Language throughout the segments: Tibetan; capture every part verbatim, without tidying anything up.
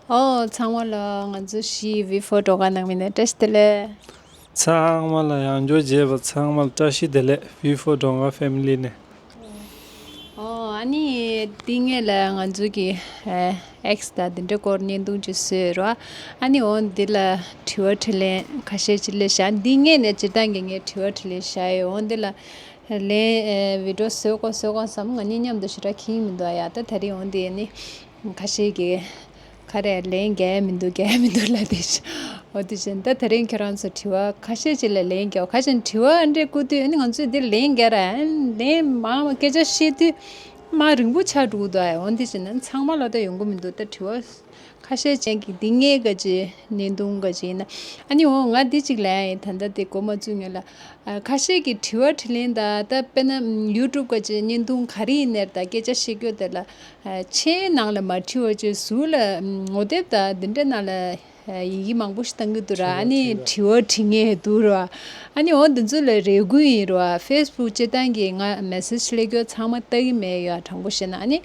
ཨོ། ཚང་མ་ལ་ང་ཚོ་བཞི་བི་ཕོར་སྒྲོལ་དཀར་ནང་མི་ནས་བཀྲ་ཤིས་བདེ་ལེགས། ཚང་མ་ལ་ཡང་བསྐྱར་མཇལ་བ་ཚང་མ་ལ་བཀྲ་ཤིས་བདེ་ལེགས། བི་ཕོར་སྒྲོལ་དཀར་ཕེ་མི་ལི་ནས། ཨོ། ཨ་ནི་འདི་སྔོན་ལ་ང་ཚོ་གི་ཨེ་ཨེགས་དང་འདི་འདྲའི་སྐོར་བརྙན་ཐུང་ཅིག་བཟོས་རོ། ཨ་ནི་འོ་འདི་ལ་དྲི་བ་དྲིས་ལན་ཁ་ཤས་ཅིག་སླེབས་ཤག་འདི་སྔོན་ནས་སྤྱིར་བཏང་གི་ངས་དྲི་བ་དྲིས་ལན་བཞག་ཡོད། འོ་འདི་ལ་ལན་ཨེ་བི་ཌི་ཡོ་བཟོ་དགོས་བཟོ་དགོས་བསམ། ང་གཉིས་མཉམ་དུ་ཞེ་དྲག་འཁྱེར་མི་འདུག་ཡ། ད་དེ་རིང་འོ་འདི་ནི་ཁ་ཤས་ཀྱིས་ག་རེ་ལན་རྒྱག་མི་འདུག་རྒྱག་མི་འདུག་ལབ་དེ་ཤི། འོ་དེ་བཞིན་ད་དེ་རིང་ཁྱེད་རང་ཚོ་དྲི་བ་ཁ་ཤས་ཅིག་ལ་ལན་རྒྱག་ཁ་ཤས་དྲི་བ་འདྲ་བསྐུར་དུས་ཨ་ནི་ང་ཚོས་འདི་ལན་རྒྱག་ར། ཨ་ནི་ལན་མང་བ་སྐད་ཆ་བཤད་དུས་མ་རིང་པོ་ཆགས་འགྲོ་གི་འདུག་ཨ་འོ་དེ་བཞིན་ཚང་མ་ལ་ད་ཡོང་གི་མི་འདུག་ད་དྲི་བ་ཁ་ཤས་ཅན་གྱི་འདི་ངའི་ག་ཅི་བརྙན་ཐུང་ག་ཅི་ཡིན་ན། ཨ་ནི་འོ་ང་འདི་གཅིག་ལན་ཡིན། ད་ལྟ་དེ་འགོ་མ་བཙུགས་སྔོན་ལ་ཨ་ཁ་ཤས་ཀྱི་དྲི་བ་དྲིས་ལན་ད་ད་དཔེར་ན་ཡུ་ཊུབ་ག་ཅི་བརྙན་ཐུང་ག་རེ་ཡིན་ནའི་ད་སྐད་ཆ་བཤད་རྒྱུ་དེ་ལ་ཨ་མཆན་ནང་ལ་མ་བྲིས་པ་བྱས་ཟུར་ལ་ངོ་དེབ་དང་འདི་འདྲ་ནང་ལ་ཡི་གེ་མང་པོ་ཞིག་བཏང་གི་འདུག་ར། ཨ་ནི་དྲི་བ་དྲི་མཁན་འདུག་ར། ཨ་ནི་འོ་འདི་ཚོ་ལ་རེ་སྐུལ་ཡིན་ར། ཕེ་སི་བུག་སྤྱིར་བཏང་གི་ང་མེ་སེ་ཇི་སླེབས་རྒྱུ་ཚང་མ་ལྟ་གི་མེད་ཡ། དྲང་པོ་བཤད་ན་ཨ་ནི་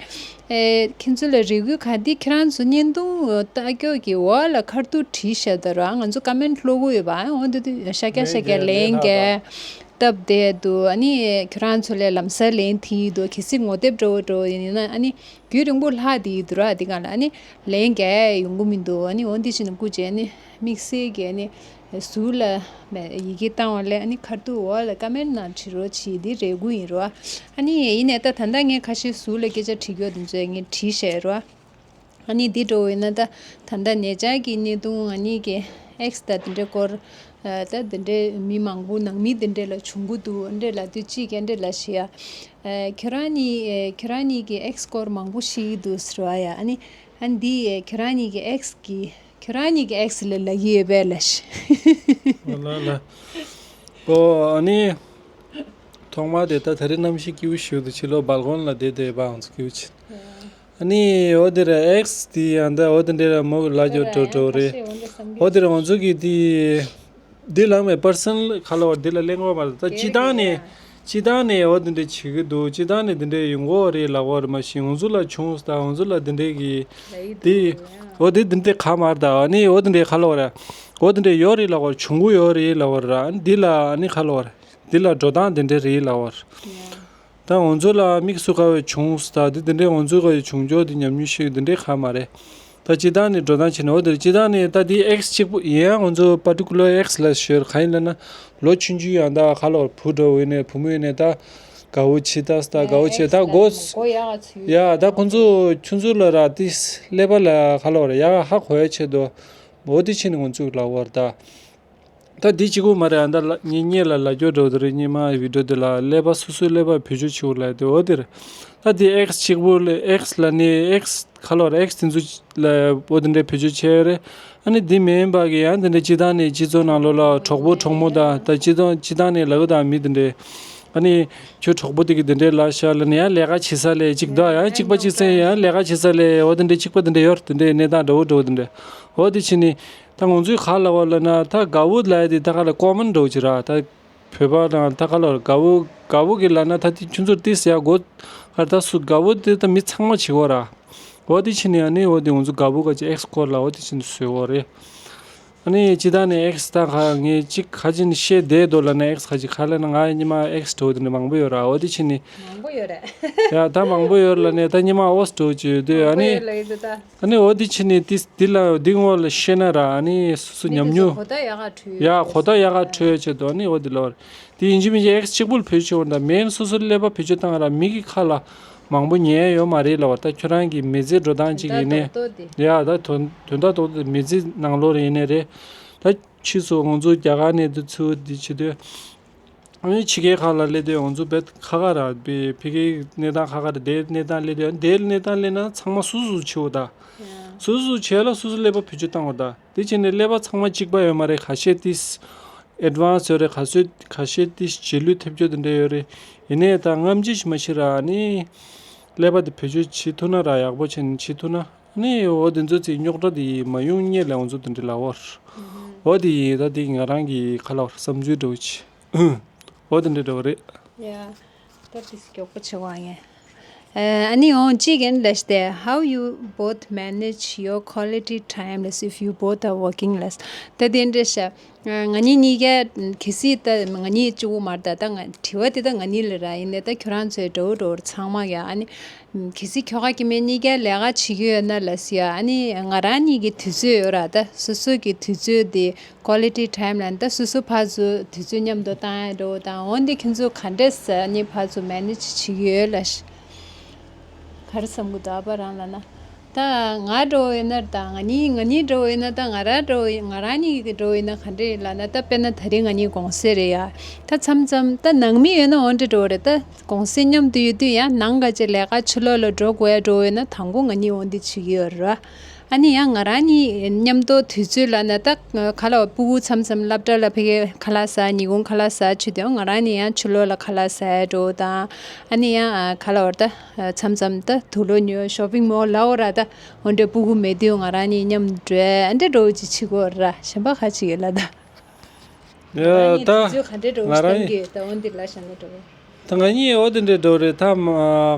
ཨེ་ཁྱེད་ཚོ་ལ་རེ་སྐུལ་ག་འདི་ཁྱེད་རང་ཚོ་བརྙན་ཐུང་ལྟ་རྒྱུ་གི་འོག་ལ་ཁ་ཐུག་བྲིས་བཞག་ད་ར། ང་ཚོ་ཀ་མེན་ཊི་ཀློག་གི་ཡོད་པ། ཨ་འོ་འདི་དུས་ཤ་རྒྱག་ཤ་རྒྱག་ལན་རྒྱག་སྟབས་བདེ་འདུག་ཨ་ནི་ཁྱེད་རང་ཚོ་ལས་ལམ་སང་ལན་ཐེབས་འདུག་གལ་སྲིད་ངོ་དེབ་འདྲ་བོ་འདྲ་བོ་ཡིན་ན་ཨ་ནི་རྒྱུན་རིང་པོ་ལྷག་དེ་ཡི་འདུག་ར། དེ་གང་ལ་ཨ་ནི་ལན་རྒྱག་ཡ་ཡོང་གི་མི་འདུག་ཨ་ནི་འོ་འདི་བྱས་ན་སྐུ་མཁྱེན་ཨ་ནི་དམིགས་བསལ་གྱི་ཨ་ནི་ཟུར་ལ་ཡི་གེ་བཏང་བ་ལས་ཨ་ནི་ཁ་ཐུག་འོག་ལ་ཀ་མེན་ཊི་ནང་བྲིས་རོགས་བྱེད། འདི་རེ་སྐུལ་ཡིན་ར། ཨ་ནི་ཡིན་ནའི་ད་ད་ལྟ་ངས་ཁ་ཤས་ཟུར་ལ་སྐད་ཆ་དྲི་རྒྱུ་དེ་ཚོ་ངས་དྲིས་བཞག་ར། ཨ་ནི་འདི་འདྲ་བོ་ཡིན་ན་ད་ད་ལྟ་ཉེ་ཆར་གྱི་གནས་སྟངས་ང་གཉིས་ཀྱི་ཨེགས་དང་དེ་འདྲའི་སྐོར་ཨ་ད་དེ་འདྲའི་མི་མང་པོ་ནང་མི་དེ་འདྲ་ལ་བྱུང་གི་འདུག་འདྲ་ལབ་དུས་གཅིག་གིས་འདྲ་ལབ་ཤི་ཡ། ཨ་ཁྱོད་རང་གཉིས་ཨ་ཁྱོད་རང་གཉིས་ཀྱི་ཨེགས་སྐོར་མང་པོ་ཤེས་ཀྱི་འདུག་ཟེར་བ་ཡ། ཨ་ནི་ཨ་འདི་ཨ་ཁྱོད་རང་གཉིས་ཀྱི་ཨེགས་ཀྱི་ཁྱོད་རང་གཉིས་ཀྱི་ཨེགས་ལ་ལབ་ཀྱི་ཡོད་པས་ལབ་ཤི། ལ་ལ། ཨོ་ཨ་ནི། ཐོག་མ་དེ་ད་ད་རེས་གནམ་གཤིས་སྐྱིད་པོ་ཞིག་འདུག་ཕྱི་ལོགས་སྦལ་ཀོ་ནི་ལ་བསྡད་བསྡད་པའང་སྐྱིད་པོ་ཅིག་ཨ་ནི་འོ་དེ་ར་ཨེགས་དེ་ཡང་ད་འོ་དེ་འདྲ་ར་མོ་གི་ལ་ཇོ་འགྲོ་འགྲོ་རེད། འོ་དེ་ར་ང་ཚོ་གི་དེ་འདི་ལང་མེད་པར་སན་ཁ་ལ་བར་འདི་ལ་གླེང་བ་མ་རེད། ད་སྤྱི་བཏང་ནས་སྤྱི་བཏང་ནས་འོ་དེ་འདྲ་བྱེད་གི་འདུག་སྤྱི་བཏང་ནས་དེ་འདྲ་ཡོང་གི་རེད་ལབ་པ་རེད། མ་གཞི་ང་ཚོ་ལ་བྱུང་ད་ང་ཚོ་ལ་དེ་འདྲ་གི་དེ་འོ་དེ་དེ་འདྲ་ག་མ་རེད། ད་ཨ་ནི་འོ་དེ་འདྲ་ཁ་ལ་བར་འོ་དེ་འདྲ་ཡོད་རེད་ལབ་པ་རེད། བྱུང་གི་ཡོད་རེད་ལབ་པ་རེད། ཨ་ནི་འདི་ལ་ཨ་ནི་ཁ་ལ་བར་འདི་ལ་འགྲོ་སྟངས་དེ་འདྲ་རེད་ལབ་པ་རེད། ད་ང་ཚོ་ལ་དམིགས་སུ་བཀར་བའི་བྱུང་ད་དེ་དེ་འདྲའི་ང་ཚོ་ག་ཡི་བྱུང་ཕྱོགས་དེ་ཉམས་མྱོང་ཤིག་དེ་འདྲའི་ག་མ་རེད། ད་སྤྱི་བཏང་ནས་འགྲོ་སྟངས་བྱས་ན་འོ་དེ་སྤྱི་བཏང་ནས་ད་དེ་ཨེགས་གཅིག་པུ་ཡིན་ཡང་ང་ཚོ་པར་ཊི་ཀུ་ལར་ཨེགས་ལ་ཞོར་ག་ཡིན་ལབ་ན་ལོ་ཆུང་ཆུང་ཡང་ད་ཁ་ལོར་བུ་འགྲོ་བའི་ནས་བུ་མོའི་ནས་ད་དགའ་བོ་ཆེ་ད་ད་དགའ་བོ་ཆེ་ད་སྒོ་ཡ་ད་ཁོང་ཚོ་ཁྱོད་ཚོ་ལ་ར་དེ་ཀླད་པ་ལ་ཁ་ལོར་ཡ་ཧ་གོ་ཡ་ཆེད་དུ་འོ་དེ་ཕྱིན་ནས་ང་ཚོས་ལབ་པ་རེད་ད། ད་འདི་གཅིག་པུ་མ་རེད། ཨ་ད་ལ་ངས་སྔོན་ལ་ལབ་རྒྱུ་འདྲ་བོ་དེ་རེད། སྔོན་མ་བི་ཌི་ཡོ་དེ་ལ་ཀླད་པ་སོ་སོའི་ཀླད་པ་བེད་སྤྱོད་བྱེད་དགོས་ལབ་དེ་འོ་དེ་རེད། ད་འདི་ཨེགས་གཅིག་པུ་ལ་ཨེགས་ལ་ནི་ཨེགས་ཁ་ལོར་ཨེགས་དེ་ཚོ་ལ་འོ་དེ་འདྲའི་བེད་སྤྱོད་བྱས་ཡོད་རེད། ཨ་ནི་འདི་མིན་པ་གི་ཡང་དེ་འདྲའི་སྤྱི་བཏང་ནས་སྤྱི་ཚོགས་ནང་ལོགས་ལ་གྲོགས་པོ་གྲོགས་མོ་དང་ད་སྤྱི་ཚོགས་སྤྱི་བཏང་ནས་ལབ་དང་མི་དེ་འདྲའི་ཨ་ནི་ཁྱོད་གྲོགས་པོ་དེ་གི་དེ་འདྲའི་ལབ་ཤག་ལབ་ནས་ཡང་ལས་ཀ་བྱེད་ས་ལས་གཅིག་འདུག་ཡང་གཅིག་པ་གཅིག་སེང་ཡང་ལས་ཀ་བྱེད་ས་ལས་འོ་དེ་འདྲའི་གཅིག་པ་དེ་འདྲ་ཡོད་རེད། དེ་འདྲའི་གནས་སྟངས་འདྲ་བོ་འདྲ་བོ་དེ་འདྲ་འོ་དེ་ཕྱིན་ནས། ད་ང་ཚོས་ག་ལབ་པ་ལབ་ན་ད་དགའ་བོ་ལབ་ཡ་དེ་ད་ག་ལ་ཀོ་མན་འདྲ་བོ་ཅིག་ར། ད་བོད་པ་དང་ད་ག་ལ་དགའ་བོ་དགའ་བོ་གི་ལབ་ན་ད་དེ་ཁྱོད་ཚོར་ཏིས་ཡ་གོ་ཨ་ད་སུ་དགའ་བོ་དེ་ད་མི་ཚང་མ་བྱེད་གོ་ར། འོ་དེ་ཕྱིན་ནས་ཨ་ནི་འོ་དེ་ང་ཚོ་དགའ་བོ་ག་ཅིག་ཨེགས་སྐོར་ལ་འོ་དེ་ཕྱིན་ནས་བཟོས་གོ་རེད། ཨ་ནི་སྤྱི་བཏང་ནས་ཨེགས་ད་ག་ངས་གཅིག་ག་ཅིག་ནས་བཤད་བསྡད་འདུག་ལབ་ན་ཨེགས་ག་ཅིག་ག་ལབ་ན་ང་སྔོན་མ་ཨེགས་འདྲ་བོ་དེ་འདྲ་མང་པོ་ཡོད་ར། འོ་དེ་ཕྱིན་ནས་མང་པོ་ཡོད་རེད། ཡ་ད་མང་པོ་ཡོད་ལབ་ནས་ད་སྔོན་མ་ཨོ་སི་འདྲ་བོ་ཅིག་ཡོད་དུས་ཨ་ནི། མང་པོ་ཡོད་ལབ་ཡོད་དུས་ད། ཨ་ནི་འོ་དེ་ཕྱིན་ནས་དེ་དེ་ལ་འདི་ངོ་ལ་བཤད་ན་ར་ཨ་ནི་སོ་སོ་ཉམས་མྱོང་། གོ་བརྡ་ཡག་ག་འཕྲོད་ཡ་གོ་བརྡ་ཡག་ག་འཕྲོད་ཡ་ཆེད་དུ་ཨ་ནི་འོ་དེ་ལ་བར་དེ་ཡིན་གཅིག་མིན་གཅིག་ཨེགས་གཅིག་པུ་ལ་བེད་སྤྱོད་བྱེད་དགོས་ད་མེན་སོ་སོ་ཀླད་པ་བེད་སྤྱོད་བཏང་ར་མི་གི་ཁ་ལ་མང་པོ་ཉན་ཡ་ཡོད་མ་རེད་ལབ་པ། ད་ཁྱོད་རང་གི་མི་ཚེ་འགྲོ་སྟངས་གཅིག་ཡིན་ནའི་དོན་དག་རྡོག་རྡོག་དེ། ཡ་ད་དོན་དོན་དག་རྡོག་རྡོག་དེ་མི་ཚེ་ནང་ལོགས་ལ་ཡིན་ནའི་རེད། ད་ཕྱིས་སུ་ང་ཚོ་རྒྱ་གར་ནས་དུ་ཚུར་འདི་བྱེད་དུས། ཨ་ནི་ཕྱི་རྒྱལ་ཁག་ལ་སླེབས་དུས་ང་ཚོ་བེད་ཁ་ཁ་ར་བེད་ཕ་གིའི་གནས་སྟངས་ཁ་ཁ་ར་དེའི་གནས་སྟངས་སླེབས་དུས་དེའི་གནས་སྟངས་སླེབས་ན་ཚང་མ་སོ་སོ་སོ་བྱེད་འོ་ད། ཡ། སོ་སོ་སོ་བྱས་ལ་སོ་སོ་ཀླད་པ་བེད་སྤྱོད་བཏང་འོ་ད། དེ་བྱས་ནས་ཀླད་པ་ཚང་མ་གཅིག་པ་ཡོད་མ་རེད། ཁ་ཤས་ཏིས་ཨེཌ་ཝན་སི་ཡོད་རེད། ཁ་ཤས་ཁ་ཤས་ཏིས་རྗེས་ལུས་ཐེབས་ཆོག་དེ་འདྲ་ཡོད་རེད། ཡིན་ནའི་ད་སྔ་ཕྱི་ཞིག་མ་ཤེས་ར། ཨ་ནི་ཀླད་པ་དེ་བེད་སྤྱོད་བྱེད་ཐུབ་ན་ར་ཡག་པོ་བྱས་ནས་བྱེད་ཐུབ་ན། ནི་འོ་དེ་ཚོ་ཚིག་རྙོག་དྲ་དེ་མ་ཡོང་སྔོན་ལ་ང་ཚོ་དེ་འདྲ་ལབ་པ་རེད། འོ་དེ་ཡིན། ད་དེ་ང་རང་གི་ཁ་ལ་བར་བསམ་ཚུལ་འདྲ་བོ་ཅིག་འོ་དེ་འདྲ་འདྲ་བོ་རེད། ཡ། ད་དེ་མགྱོགས་པོ་བྱེད་དགོས་ངས། ཨ་ནི་འོང་གཅིག་ཡིན་ལས་ཏེ། How you both manage your quality time less if you both are working less? ད་དེ་འདྲ་ཤ། ང་གཉིས་གཉིས་ཀ་གལ་སྲིད་ད་ང་གཉིས་གཅིག་པུ་མ་རེད་ད། ད་ང་དྲི་བ་དེ་ད་ང་གཉིས་ལ་ར་ཡིན་ནས། ད་ཁྱོད་རང་ཚོའི་འདྲ་བོ་འདྲ་བོ་ཚང་མ་ཡ། ཨ་ནི་གལ་སྲིད་ཁྱོ་ག་སྐྱེ་དམན་གཉིས་ཀ་ལས་ཀ་བྱེད་ཀྱི་ཡོད་ན་ལ་སི་ཡ། ཨ་ནི་ང་རང་གཉིས་ཀྱི་དུས་ཚོད་ཡོད་ར། ད་སོ་སོ་གི་དུས་ཚོད་དེ་quality time ལ་ད་སོ་སོ་ཕར་ཚུར་དུས་ཚོད་མཉམ་དུ་བཏང་ཡ་འདྲ་བོ་དང་། འོན་ཏེ་ཁྱེད་ཚོ་ག་འདྲས་ཨ་ནི་ཕར་ཚུར་manage བྱེད་ཀྱི་ཡོད་ལ་ཤ། ག་རེ་བསམ་གི་འདུག་ཨ་ཕ་རང་ལ་ན། ད་ང་འདྲ་བོ་ཡིན་ན་ད་ང་གཉིས་ང་གཉིས་འདྲ་བོ་ཡིན་ན། ད་ང་རང་འདྲ་བོ་ཡིན་ང་རང་གཉིས་ཀྱི་འདྲ་བོ་ཡིན་ན་ག་འདྲ་ཡིན་ལབ་ན། ད་དཔེར་ན་ད་རིང་ང་གཉིས་དགོང་ཟས་རེད་ཡ། ད་མཚམས་མཚམས་ད་ནང་མི་ཡོད་ན་འོ་འདྲ་འདྲ་བོ་རེད། ད་དགོང་ཟས་མཉམ་དུ་ཡོད་དུས་ཡང་ནང་ག་ཅེ་ལས་ཀ་ཕྱི་ལོགས་ལ་འགྲོ་དགོས་ཡ་འདྲ་བོ་ཡོད་ན་དང་པོ་ང་གཉིས་འོ་འདི་བྱེད་ཀྱི་ཡོད་རེད། ཨ་ནི་ཡང་ང་རང་གཉིས་མཉམ་དུ་དུས་ཚོད་ལ་ན་ད་ཁ་ལ་བ་སྤུ་གུ་མཚམས་མཚམས་སློབ་གྲྭ་ལ་ཕ་གི་ཁ་ལག་ཟ། ཉིན་གུང་ཁ་ལག་ཟ་ཆུ་དེ་ང་རང་གཉིས་ཡང་ཕྱི་ལོགས་ལ་ཁ་ལག་ཟ་ཡ་འགྲོ་དང་། ཨ་ནི་ཡང་ཁ་ལ་བར་ད་མཚམས་མཚམས་ད་དུག་ལོག་ཉོ་shopping mall ལ་འོ་ར། ད་འོ་འདྲ་སྤུ་གུ་མེད་དུས་ང་རང་གཉིས་མཉམ་འགྲོ་ཨ་འདྲ་འགྲོ་ཅི་ཆི་གོ་ར། གཞན་པ་ཁ་ཅིག་ཡོད་ལ་ད། ཡ་ད་ང་རང་གི་ད་འོ་འདི་ལ་ཤ་ན་འགྲོ། ད་ང་གཉིས་འོ་དེ་འདྲའི་འགྲོ་རེད། ད་མ་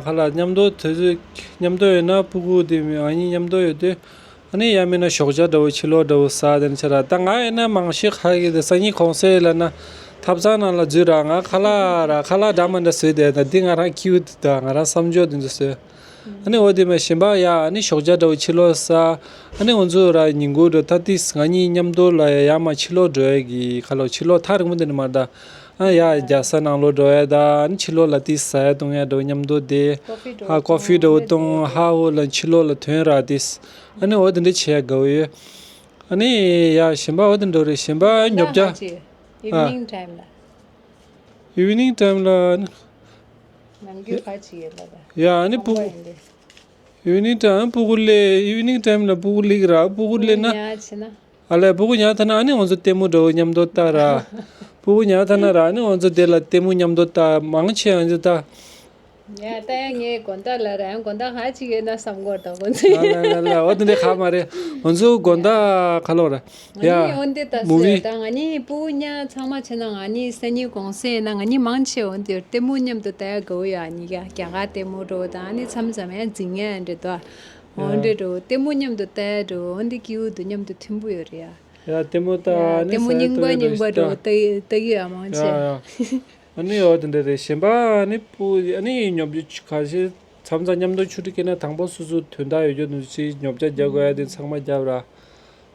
ཁ་ལ་མཉམ་དུ་དུས་ཚོད་མཉམ་དུ་ཡོད་ན་སྤུ་གུ་དེ་ང་གཉིས་མཉམ་དུ་ཡོད་དུས། ཨ་ནི་ཡང་མིན་ན་ཞོགས་ཇ་འདྲ་བོ་ཕྱི་ལོགས་འདྲ་བོ་ཟ་དེ་འདྲ་བྱེད་ར། ད་ང་ཡིན་ན་མང་ཤོས་ཁ་གི་དེ་སང་ཉིན་གུང་སེང་ལ་ན་ཐབ་ཚང་ནང་ལ་འཛུལ་ར། ང་ཁ་ལག་ར་ཁ་ལག་འདྲ་མི་འདྲ་བཟོས་བསྡད། ད་འདི་ང་རང་ཀིའུ་དེ་ད་ང་རང་བསམ་སྦྱོར་དེ་ཚོ་བཟོས། ཨ་ནི་འོ་དེ་མ་གཞན་པ་ཡ། ཨ་ནི་ཞོགས་ཇ་འདྲ་བོ་ཕྱི་ལོགས་ཟ། ཨ་ནི་འོ་ཚོ་ར་ཉིན་གུང་འདྲ་ད་ཏིས་ང་གཉིས་མཉམ་དུ་ལ་ཡ་ཡ་མ་ཕྱི་ལོགས་འགྲོ་ཡ་གི་ཁ་ལོ་ཕྱི་ལོགས་ཐག་རིང་པོ་དེ་འདྲ་མ་རེད་ད། ཨ་ཡ་རྒྱ་ས་ནང་ལོགས་འགྲོ་ཡ་ད། ཨ་ནི་ཕྱི་ལོགས་ལ་ཏིས་ཟ་ཡ་བཏུང་ཡ་འདྲ་བོ་མཉམ་དུ་དེ། ཧ་ཀོ་ཧྥི་འདྲ་བོ་བཏུང་ཧ་འོ་ལ་ཕྱི་ལོགས་ལ་ཐོན་ར་ཏིས། ཨ་ནི་འོ་དེ་འདྲ་བྱེད་ཡ་དགའ་བོ་ཡོད། ཨ་ནི་ཡ་གཞན་པ་འོ་དེ་འདྲ་རེད། གཞན་པ་ཉོ་ཇ། evening time ལ། evening time ལ་ནི། ནམ་རྒྱུན་ཁ་ཅིག་ཡོད་ལ་ད། ཡ་ཨ་ནི་སྤུ་གུ། evening time སྤུ་གུ་ལས། evening time ལ་སྤུ་གུ་ལིག་ར། སྤུ་གུ་ལས་ན། ཉལ་བྱེད་ན། ཨ་ལས་སྤུ་གུ་ཉལ་ཐ་ན་ཨ་ནི་ང་ཚོ་ལྟད་མོ་འདྲ་བོ་མཉམ་དུ་ལྟ་ར། སྤུ་གུ་ཉལ་ཐ་ན་ར་ཨ་ནི་ང་ཚོ་དེ་ལ་ལྟད་མོ་མཉམ་དུ་ལྟ། མང་ཆེ་ང་ཚོ་ལྟ། ཡ་ད་ཡ་ངའི་དགོང་དག་ལ་ར་ཡང་དགོང་དག་ཧ་ཅིག་ཡོད་ན་བསམ་གོ་ད་ཁོ་ཚོ། ལ་ལ་ལ་ལ་འོ་དེ་འདྲ་ཁ་མ་རེད། ང་ཚོ་དགོང་དག་ཁ་ལོ་ར། ང་གཉིས་ཡ་འོན་ཏེ་ད་ཟེར་ད་ང་གཉིས་སྤུ་གུ་ཉལ་ཚང་མ་བྱས་ན་ང་གཉིས་སང་ཉིན་གུང་སེང་ན་ང་གཉིས་མང་ཆེ་འོན་ཏེ་ལྟད་མོ་མཉམ་དུ་ལྟ་ཡ་དགའ་བོ་ཡོད། ཨ་ནི་ཡ་རྒྱ་གར་ལྟད་མོ་འགྲོ་དང་ཨ་ནི་མཚམས་མཚམས་ཡང་འཛིང་ཡ་འདྲ་དོ། འོན་ཏེ་འགྲོ་ལྟད་མོ་མཉམ་དུ་ལྟ་ཡ་འགྲོ་འོན་ཏེ་སྐྱིད་པོ་འདུག་མཉམ་དུ་མཐུན་པོ་ཡོད་རེད་ཡ། ཡ་ལྟད་མོ་ལྟ་ཨ་ནི་ལྟད་མོ་རྙིང་པ་རྙིང་པ་འགྲོ་ལྟ་ལྟ་གི་ཡ་མང་ཆེ། ཡ་ཡ། ཨ་ནི་འོ་དེ་འདྲ་རེད། གཞན་པ་ཨ་ནི་སྤུ་ཨ་ནི་ཉོ་རྒྱུ་ཁ་ཤས་མཚམས་མཚམས་མཉམ་དུ་ཆུ་ཊི་སྐྱེལ་ན་དང་པོ་སོ་སོ་དོན་དག་ཡོད་རྒྱུ་ནུ་ཅི་ཉོ་ཆ་རྒྱག་དགོས་ཡ་དེ་ཚང་མ་རྒྱབ་ར།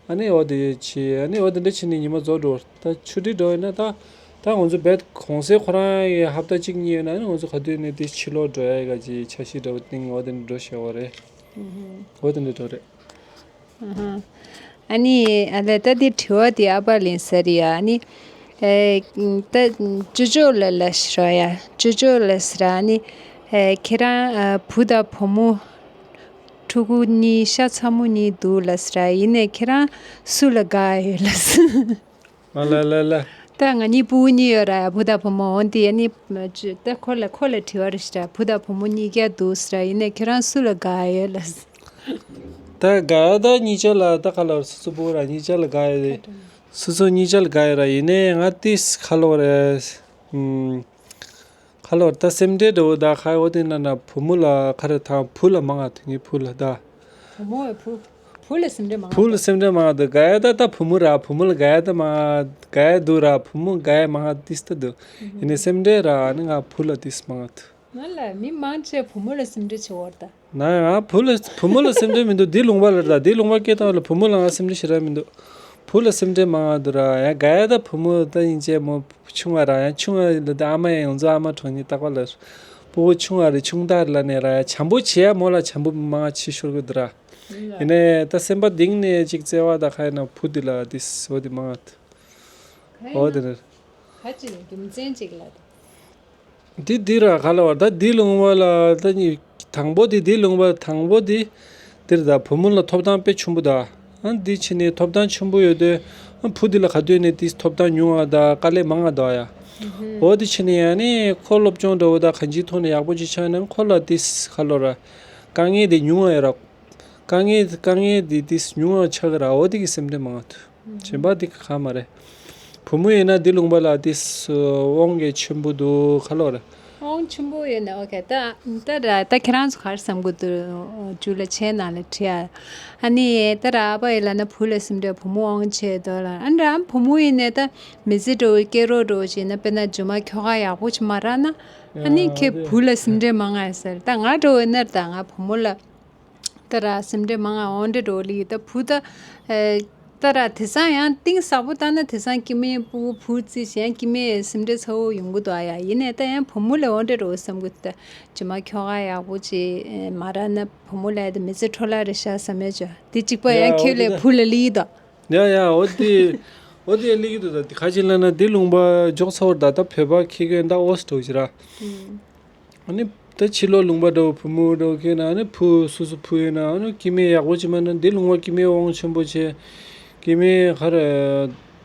ཨ་ནི་འོ་དེ་བྱེད། ཨ་ནི་འོ་དེ་འདྲ་བྱེད་ནས་ཉི་མ་རྫོགས་འགྲོ། ད་ཆུ་ཊི་འགྲོ་ཡིན་ན་ད་ད་ང་ཚོ་བེད་གུང་སེང་ཁོ་རང་གི་ཧབ་ཏ་གཅིག་གཉིས་ཡོད་ན་ཨ་ནི་ང་ཚོ་ག་དུས་ནས་དེ་ཕྱི་ལོགས་འགྲོ་ཡ་ག་ཅི་འཆར་གཞི་འདྲ་བོ་བཏིང་འོ་དེ་འདྲ་འགྲོ་བྱེད་འོ་རེད། འོ་དེ་འདྲ་འགྲོ་རེད། ཨ་ནི་ཨ་ལས་ད་འདི་དྲི་བ་འདི་ཨ་ཕ་ལེན་ས་རེད་ཡ། ཨ་ནི་ཨེ་ད་ཅོ་ཅོ་ལ་ལ་ཤི་ར་ཡ། ཅོ་ཅོ་ལ་ཤི་ར། ཨ་ནི་ཨེ་ཁྱེད་རང་ཨ་བུ་དང་བུ་མོ་ཕྲུ་གུ་གཉིས་ཤ་ཚ་མོ་གཉིས་འདུག་ལ་ཤི་ར། ཡིན་ནའི་ཁྱེད་རང་སུ་ལ་དགའ་ཡོད་ལ་ཤི། ཨ་ལ་ལ་ལ། ད་ང་གཉིས་སྤུ་གུ་གཉིས་ཡོད་ར་ཡ། བུ་དང་བུ་མོ། འོན་ཏེ་ཨ་ནི་ད་ཁོ་ལ་ཁོ་ལ་དྲི་བ་རེ་ཤི་ར། བུ་དང་བུ་མོ་གཉིས་ཀ་འདུག་ཤི་ར། ཡིན་ནའི་ཁྱེད་རང་སུ་ལ་དགའ་ཡོད་ལ་ཤི། ད་དགའ་ད་གཉིས་ཆ་ལ་ད་ག་ལ་སོ་སོ་སྤུ་གུ་ར་གཉིས་ཆ་ལ་དགའ་ཡོད་རེད། སོ་སོ་གཉིས་ཆ་ལ་དགའ་ཡོད་ར། ཡིན་ནའི་ང་ཏིས་ཁ་ལོ་རེད། ཨུམ། ཁ་ལོ་ད་སེམས་ཁྲལ་འདྲ་བོ་ད་ཁ་ཡོད་དེ་ན་ན་བུ་མོ་ལ་ཁ་རེ་ཐང་བུ་ལ་མང་ང་དེ་ངའི་བུ་ལ་ད། བུ་མོ་བུ་བུ་ལ་སེམས་ཁྲལ་མང་ང་བུ་ལ་སེམས་ཁྲལ་མང་ང་འདུག་དགའ་ཡ་ད་ད་བུ་མོ་ར་བུ་མོ་ལ་དགའ་ཡ་ད་མང་ང་དགའ་ཡ་འདུག་ར། བུ་མོ་དགའ་ཡ་མང་ང་ཏིས་ད་འདུག་ཡིན་ནའི་སེམས་ཁྲལ་ར་ཨ་ནི་ང་བུ་ལ་ཏིས་མང་ང་འདུག་ང་ལ་མི་མང་ཆེ་བུ་མོ་ལ་སེམས་ཁྲལ་ཆེ་བོ་རེད་ད། ན་ང་བུ་ལ་བུ་མོ་ལ་སེམས་ཁྲལ་མི་འདུག་འདི་ལུང་པ་ལ་རེད་ད། འདི་ལུང་པ་སྐད་བཏང་བ་ལ་བུ་མོ་ལ་ང་སེམས་ཁྲལ་ཞེ་དྲག་མི་འདུག་བུ་ལ་སེམས་ཁྲལ་མང་ང་འདུག་ར། ཡ་དགའ་ཡ་ད་བུ་མོ་ད་ཡིན་ཆེ་མོ་ཆུང་བ་ར་ཡ་ཆུང་བ་ལ་ད་ཨ་མ་ཡ་ཡོང་ཚོ་ཨ་མ་གྲོངས་ནི་རྟག་པ་ལ་སྤུ་གུ་ཆུང་བ་རེད་ཆུང་དག་རེད་ལ་ནས་ར་ཡ་བྱམས་པོ་བྱེད་ཡ་མོ་ལ་བྱམས་པོ་མང་ང་བྱེད་ཤོར་གི་འདུག་ར། ཡིན་ནའི་ད་སེམས་པ་གཏིང་ནས་ཅིག་བརྩེ་བ་ད་ཁ་ཡིན་ན་བུ་འདི་ལ་འདི་འོ་འདི་མང་ང་འདུག་འོ་དེ་རེད། ཁ་ཅིག་རྒྱུ་མཚན་ཅིག་ལ། འདི་འདི་ར་ག་ལ་བར་ད་འདི་ལུང་བ་ལ་ད་ནི་དང་པོ་འདི་འདི་ལུང་བ་དང་པོ་འདི་འདིར་ད་བུ་མོ་ལ་ཐོབ་ཐང་དཔེ་ཆུང་པོ་ད། ཨ་འདི་ཕྱི་ནས་ཐོབ་ཐང་ཆུང་པོ་ཡོད་དུས་ཨ་བུ་འདི་ལ་ག་དུས་ནས་འདི་ཐོབ་ཐང་ཉུང་བ་ད་དཀའ་ལས་མང་ང་ད་ཡ། འོ་འདི་ཕྱི་ནས་ཡ་ནི་ཁོ་སློབ་སྦྱོང་འདྲ་བོ་ད་གང་ཅིའི་ཐོག་ནས་ཡག་པོ་ཅིག་ཆགས་ན་ཁོ་ལ་འདི་ག་ལོ་ར་དཀའ་ངལ་འདི་ཉུང་བ་ཡོད་ར། དཀའ་ངལ་དཀའ་ངལ་འདི་འདི་ཉུང་བ་ཆགས་ཀྱི་ར། འོ་འདི་གི་སེམས་ཁྲལ་མང་ང་འདུག་གཞན་པ་འདི་ག་མ་རེད། བུ་མོ་ཡིན་ན་འདི་ལུང་པ་ལ་འདི་དབང་གིས་ཆེན་པོ་འདུག་ག་ལོ་རེད། དབང་ཆེན་པོ་ཡོད་ན། ཨོ་ཁེ། ད་ད་ར་ད་ཁྱེད་རང་ཚོ་ག་རེ་བསམ་གི་འདུག་ཇུ་ལ་ཆེ་ནང་ལ་ཁྲིད་ཡ། ཨ་ནི་ད་ར་ཨ་ཕ་ཡིན་ལབ་ན་བུ་ལ་སེམས་ཁྲལ། བུ་མོ་དབང་ཆེ་འདུག་ལ། ཨ་ནི་ར་བུ་མོ་ཡིན་ནས་ད་མི་ཚེ་འགྲོ་སྐྱེ་རོགས་འགྲོ་བྱས་ན། དཔེར་ན་རྗེས་མ་ཁྱོ་ག་ཡག་པོ་ཅིག་མ་རག་ན། ཨ་ནི་ཁྱེད་བུ་ལ་སེམས་ཁྲལ་མང་ང་ཟེར། ད་ང་འགྲོ་ཡིན་ན་ད་ང་བུ་མོ་ལ། ད་ར་སེམས་ཁྲལ་མང་ང་འོང་འདྲ་འགྲོ་ལི། ད་བུ་ད་ཨེ་ད་ར་དེང་སང་ཡང་གཏིང་ཟབ་པོ་ལྟ་ན། དེང་སང་སྐྱེ་དམན་སྤུ་གུ་བུ་བརྩིས་ཤིང་སྐྱེ་དམན་སེམས་ཁྲལ་ཚ་བོ་ཡོང་གི་འདུག་ཨ་ཡ། ཡིན་ནའི་ད་ཡང་བུ་མོ་ལ་འོང་འདྲ་འགྲོ་བསམ་གི་འདུག་ད་རྗེས་མ་ཁྱོ་ག་ཡག་པོ་ཅིག་མ་རག་ན་བུ་མོ་ལ་ད་མི་ཚེ་འཕྲོ་བརླག་རེད་ཤག་བསམ་ཡ་ཅོ། དེ་གཅིག་པ་ཡ། ཡང་ཁྱོད་ལས་བུ་ལ་ལི་ད། ཡ་ཡ། འོ་དེ། འོ་དེ་ལི་གི་འདུག་ད་དེ་ཁ་ཅིག་ལ་ན་དེ་ལུང་པ་འཇོག་ཚར་བ་ད། ད་བོད་པ་ཁེ་གེ་ད་ཨོ་སི་འགྲོ་ཞིག་ར། ཨ་ནི་ད་ཕྱི་ལོགས་ལུང་པ་འདྲ་བོ་བུ་མོ་འདྲ་བོ་ཁེ་ན། ཨ་ནི་བུ་སུ་སུ་བུ་ཡོད་ན། ཨ་ནི་སྐྱེ་དམན་ཡག་པོ་ཅིག་མ་ན། འདི་ལུང་པ་སྐྱེ་དམན་དབང་ཆེན་པོ་ཆེ། སྐྱེ་དམན་ག་རེ་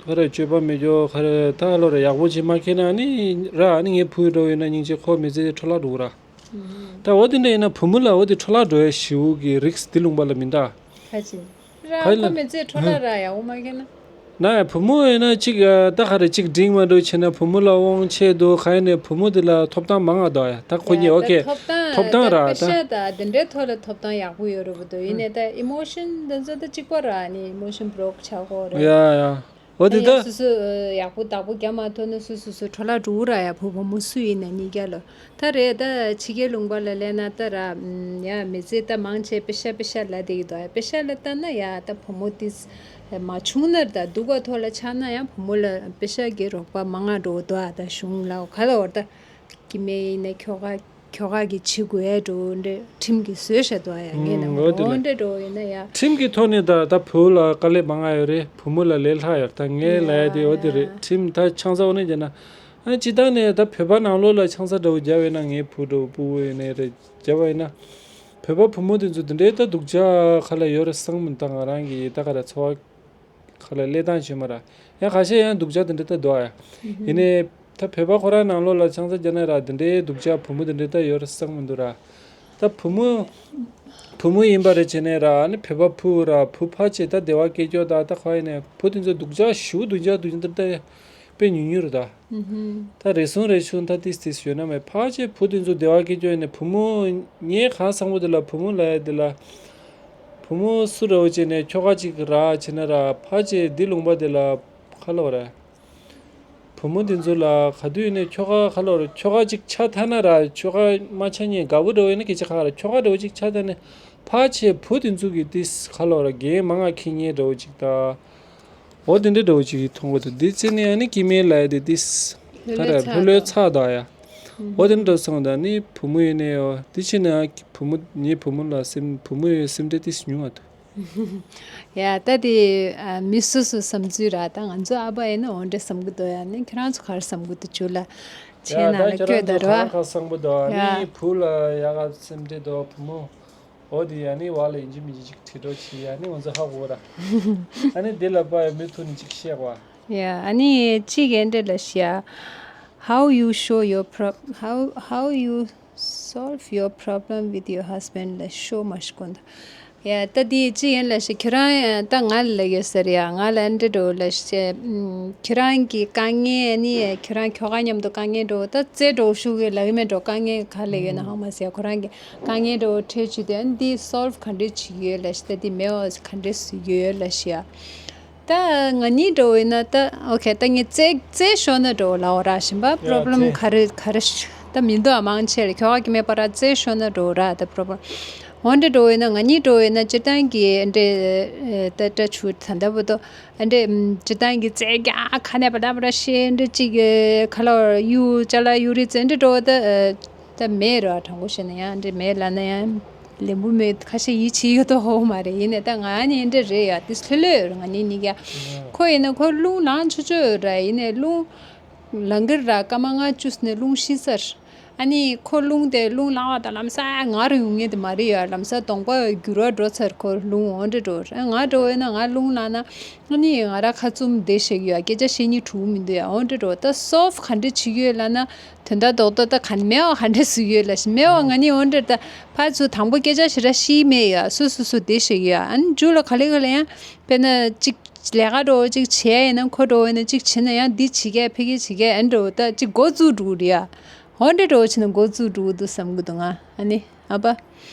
ག་རེ་སྤྱོད་པ་མི་སྐྱོ་ག་རེ་ད་ལོ་རེ་ཡག་པོ་ཅིག་མ་ཁེ་ན། ཨ་ནི་ར་ཨ་ནི་ངའི་བུ་འདྲ་བོ་ཡོད་ན་སྙིང་རྗེ། ཁོ་མི་ཚེ་འཕྲོ་བརླག་འགྲོ་གི་ར། ད་འོ་དེ་འདྲ་ཡིན་ན་བུ་མོ་ལ་འོ་དེ་འཕྲོ་བརླག་འགྲོ་ཡ་ཞེ་པོ་གི་རིགས་དེ་ལུང་པ་ལ་མི་འདུག་ཁ་ཅིག་ར་ག་ཁོ་ལ་མི་ཚེ་འཕྲོ་བརླག་ར་ཡག་པོ་མ་ཁེ་ན། ན་ཡ་བུ་མོ་ཡིན་ན་གཅིག་ད་ག་རེ་གཅིག་འགྲིག་མ་འགྲོ་བྱས་ན་བུ་མོ་ལ་དབང་ཆེ་འདུག་ག་ཡིན་ནའི་བུ་མོ་དེ་ལ་ཐོབ་ཐང་མང་ང་འདུག་ཡ། ད་ཁོ་གཉིས་ཡ་ཨོ་ད་ཁེ་ཐོབ་ཐང་ཐོབ་ཐང་ད་ར་པེ་ད་ཤ་ད་དེ་འདྲའི་ཐོག་ལ་ཐོབ་ཐང་ཡག་པོ་ཡོད་རེད་པ་འདུག་ཡིན་ནའི་ད་ཨི་མོ་ཤན་དེ་ཚོ་ད་གཅིག་པ་ར་ནི་ཨི་མོ་ཤན་བྷོ་རོག་ཆགས་ཀྱི་ཡོད་རེད། ཡ་ཡ། འོ་དེ་ད་ད་ཡང་སོ་སོ་ཡག་པོ་བདག་པོ་རྒྱབ་མ་ཐུབ་ན་སོ་སོ་སོ་འཕྲོ་བརླག་འགྲོ་གི་ར་ཡ། བུ་བུ་མོ་སུ་ཡིན་ན་གཉིས་ཀ་ལོ། ད་རེད། ད་ཕྱི་རྒྱལ་ལུང་པ་ལ་སླེབས་ན་ད་ར་ཡ་མི་ཚེ་ད་མང་ཆེ་པེ་ཤ་པེ་ཤ་ལབ་བསྡད་ཀྱི་འདུག་ཡ། པེ་ཤ་ལ་ལྟ་ན་ཡ་ད་བུ་མོ་ཏིས་མ་བྱུང་ན་ད་སྡུག་ག་ཐོག་ལ་ཆགས་ན་ཡང་བུ་མོ་ལ་པེ་ཤ་གི་རོགས་པ་མང་ང་འགྲོ་གི་འདུག་ཡ། ད་གཞུང་ལ་ག་ལ་བར་ད་སྐྱེ་དམན་ཡིན་ན་ཁྱོ་ག་ཁྱོ་ག་གིས་བྱེད་དགོས་ཡ་འགྲོ་འདྲ་ཁྲིམས་ཀྱིས་བཟོས་བཞག་འདུག་ཡ། ངས་ན་འོ་འོ་དེ་ལ་འདྲ་འགྲོ་ཡིན་ན་ཡ། ཁྲིམས་ཀྱི་ཐོག་ནས་ད་ད་བུ་ལ་དཀའ་ལས་མང་ང་ཡོད་རེད། བུ་མོ་ལ་ལས་སླ་ཡོད་རེད། ད་ངས་ལབ་ཡ་དེ་འོ་དེ་རེད། ཡ་ཁྲིམས་ད་ཆང་ས་འོ་ནས་བྱས་ན། ཨ་སྤྱིར་བཏང་ནས་ད་བོད་པ་ནང་ལོགས་ལ་ཆང་ས་འདྲ་བོ་བརྒྱབ་ཡོད་ན། ངའི་བུ་འདྲ་བོ་སྤུ་གུ་ཡིན་ནའི་རེད། བརྒྱབ་པ་ཡིན་ན། བོད་པ་བུ་མོ་དེ་ཚོ་དེ་འདྲའི་ད་སྡུག་ཅག་ཁ་ལ་ཡོད་རེད་བསམ་མི་འདུག་ད་ང་རང་གི་ད་ག་རེ་འཚོ་བ་ཁ་ལ་སླེབས་སྟངས་བྱུང་མ་ར། ཡང་ཁ་ཤས་ཡང་སྡུག་ཅག་དེ་འདྲ་ད་འདུག་ཨ། ཡིན་ནའི་ད་བོད་པ་ཁོ་རང་ནང་ལོགས་ལ་ཆང་ས་བརྒྱབ་ན་ར་དེ་འདྲའི་སྡུག་ཅག་བུ་མོ་དེ་འདྲ་ད་ཡོད་རེད་བསམ་མི་འདུག་ར། ད་བུ་མོ་བུ་མོ་ཡིན་པ་རེད་བྱས་ནས་ར། ཨ་ནི་བོད་པ་བུ་ར་བུ་ཕལ་ཆེར་ད་བདེ་བ་སྐྱེ་སྐྱོ་ད་ད་ཁ་ཡིན་ནས་བུ་དེ་ཚོ་སྡུག་ཅག་ཞེ་པོ་སྡུག་ཅག་སྡུག་ཅག་འདི་ད་དཔེ་ཉུང་ཉུང་རེད་ད། ད་རེ་ཟུང་རེ་ཆུང་ད་ཏིས་ཏིས་ཡོད་ན་མེད། ཕལ་ཆེར་བུ་དེ་ཚོ་བདེ་བ་སྐྱེ་སྐྱོ་ཡིན་ནས་བུ་མོ་ངའི་གང་བསམ་གི་འདུག་ལ། བུ་མོ་ལབ་ཡ་དེ་ལ་བུ་མོ་སུ་རེད་བྱས་ནས་ཁྱོ་ག་ཅིག་རག་བྱས་ན་ར། ཕལ་ཆེར་འདི་ལུང་པ་དེ་ལ་ག་ལབ་ར། བུ་མོ་དེ་ཚོ་ལ་ག་དུས་ཡིན་ནའི་ཁྱོ་ག་ག་ལབ་ར། ཁྱོ་ག་ཅིག་ཆགས་ཐལ་ན་ར། ཁྱོ་ག་མ་ཆགས་ཉན་དགའ་པོ་འདྲ་བོ་ཡིན་ན་སྐད་ཆ་ཁག་ར། ཁྱོ་ག་འདྲ་བོ་ཅིག་ཆགས་ཐལ་ན་ཕལ་ཆེར་བུ་དེ་ཚོ་གི་ཏིས་ག་ལབ་ར། འགན་མང་ང་འཁྱེར་ཉན་འདྲ་བོ་ཅིག་ད། འོ་དེ་འདྲ་འདྲ་བོ་ཅིག་མཐོང་གི་འདུག་འདི་རྩིས་ནས་ཨ་ནི་སྐྱེ་དམན་ལབ་ཡ་དེ་ཏིས་ལྷོད་ག་ལྷོད་ར་ལྷོད་ལྷོད་ཚ་ཚ་འདུག་ཡ། འོ་དེ་འདྲ་སོང་ད་ནི་བུ་མོ་ཡིན་ནའི་འོ་དེ་ཕྱིན་ན་བུ་མོ་ངའི་བུ་མོ་ལ་སེམས་བུ་མོ་ཡི་སེམས་ཁྲལ་ཏིས་ཉུང་བ་འདུག་ཡ་ད་དེ་ཨ་མི་སོ་སོ་བསམ་ཚུལ་ར། ད་ང་ཚོ་ཨ་ཕ་ཡིན་ན་འོ་འདྲ་བསམ་གི་འདུག་ཡ། ནི་ཁྱེད་རང་ཚོ་ག་རེ་བསམ་གི་འདུག་ཇུ་ལ་ཡ་ཆེ་ན་ད་ལ་ཁྱེད་རང་བསྐྱོད་ད་ཚོ་ར། གང་ག་བསམ་གི་འདུག་ཡ། ནི་བུ་ལ་ཡག་ག་སེམས་ཁྲལ་འདུག་བུ་མོ། འོ་དེ་ཡ་ནི་བ་ལ་ཡིན་གཅིག་མིན་གཅིག་ཅིག་དྲི་རོགས་བྱེད་ཡ། ནི་ང་ཚོ་ཧ་གོ་ར། ཨ་ནི་དེ་ལ་པ་ཡ་མུ་མཐུད་ནས་ཅིག་བཤད་པ། ཡ་ཨ་ནི་གཅིག་ཨེ་འདྲ་ལ་ཤི་ཡ། How you show your prob- how how you solve your problem with your husband ལ་ཤོ་མ་ཤི་གོ་འདུག་ཡ་ད་དེ་གཅིག་ཡིན་ལ་ཤི། ཁྱེད་རང་ད་ང་ལ་ལ་ཡོད་ཟེར་ཡ། ང་ལ་ཨེ་འདྲ་འགྲོ་ལ་ཤི། ཁྱེད་རང་གི་དཀའ་ངལ་ནི་ཁྱེད་རང་ཁྱོ་ག་མཉམ་དུ་དཀའ་ངལ་འགྲོ་ད་རྩེ་འགྲོ་ཤུགས་ལ་ཡོད་མེད་འགྲོ། དཀའ་ངལ་ག་ལ་ཡོད་ན་ཧང་མ་ཟེར་ཡ། ཁོ་རང་གི་དཀའ་ངལ་འགྲོ་འཕྲད་བྱེད་དུས་ཨ་ནི་འདི་སོལ་བ་ག་འདྲས་བྱེད་ཀྱི་ཡོད་ལ་ཤི། ད་འདི་མེད་པ་ག་འདྲས་བཟོ་གི་ཡོད་ལ་ཤི་ཡ། ད་ང་གཉིས་འགྲོ་ཡིན་ན་ད་ཨོ་ཁེ། ད་ངས་རྩེ་རྩེ་ཤོར་ན་འགྲོ་ལ་འོ་ར་ཞིམ་པ། ཡ་པྲོབ་ལེམ་རྩེ་ག་རེ་ག་རེ་ཤི་ད་མི་འདུག་ཨ། མང་ཆེ་ལ་ཁྱོ་ག་གི་མེད་པ་ར་རྩེ་ཤོར་ན་འགྲོ་ར་ད་པྲོབ་ལེམ། འོ་འདྲ་འགྲོ་ཡིན་ན་ང་གཉིས་འགྲོ་ཡིན་ན་སྤྱིར་བཏང་གི་འདྲེ་ད་ད་ཆུ་ད་ད་བུ་དོ་འདྲེ་སྤྱིར་བཏང་གི་རྩེ་རྒྱ་ཁ་ནས་པ་ད་པ་ར་ཤེ་འདྲེ་གཅིག་ག་ལ་གཡུ་ཅ་ལག་གཡུ་རི་རྩེ་འདྲེ་འགྲོ་ད། ད་མེད་ར། དྲང་པོ་བཤད་ན་ཡང་འདྲེ་མེད་ལབ་ན་ཡང་ལེན་པོ་མེད། ཁ་ཤས་ཡིད་ཆེས་ཡོད་དོ་ཧོ་མ་རེད། ཡིན་ནའི་ད་ང་ནི་འདྲེ་རེད་ཡ། དེ་ལྷོད་ལྷོད་ང་ནི་ནི་ཡ། ཁོ་ཡིན་ན་ཁོ་རླུང་ལངས་ཆོག་ཆོག་ར། ཡིན་ནའི་རླུང་ལངས་གི་ར་སྐར་མ་ལྔ་བཅུ་ནས་རླུང་ཤི་ཚར། ཨ་ནི་ཁོ་རླུང་དེ་རླུང་ལངས་པ་དང་ལམ་སང་ང་རུ་ཡོང་ངེས་དེ་མ་རེད་ཡ། ལམ་སང་གདོང་པ་འགྱུར་བ་འགྲོ་ཚར། ཁོ་རླུང་འོ་འདྲེ་འགྲོ་ར། ང་འགྲོ་བས་ན་ང་རླུང་ལངས་ན། ཨ་ནི་ང་ར་ཁ་བཙུམ་བསྡད་ཤེས་ཡོད། སྐད་ཆ་བཤད་སྙིང་བྲོ་མི་འདུག་ཡ། འོ་འདྲ་འགྲོ་ད་སོལ་བ་ག་འདྲ་བྱེད་ཀྱི་ཡོད་ལབ་ན། དོན་དག་རྡོག་རྡོག་ད་ག་མེད་པ་ག་འདྲ་བཟོ་གི་ཡོད་ལབ་ཤི། མེད་པ་ང་ནི་འོ་འདྲ་ད་ཕར་ཚུར་དང་པོ་སྐད་ཆ་ཞེ་དྲག་བཤད་མེད་ཡ། སོ་སོ་སོ་བསྡད་ཤེས་ཡོད་ཡ། ཨ་ནི་མཇུག་ལ་ག་ལེ་ག་ལེ་ཡང་དཔེར་ན་གཅིག་ལས་ཀ་འགྲོ་གཅིག་བྱས་ཡིན་ན་ཁོ་འགྲོ་ཡིན་ན་གཅིག་བྱས་ན་ཡང་འདི་བྱེད་མཁན་ཕ་གི་བྱེད་མཁན་ཨ་ནི་འགྲོ་ད་གཅིག་འགོ་བཙུགས་འགྲོ་གི་རེད་ཡ། འོ་འདྲ་འགྲོ་བྱས་ནས་འགོ་བཙུགས་འགྲོ་གི་འདུག་བསམ་གི་འདུག་ང་ཨ་ནི་ཨ་ཕ།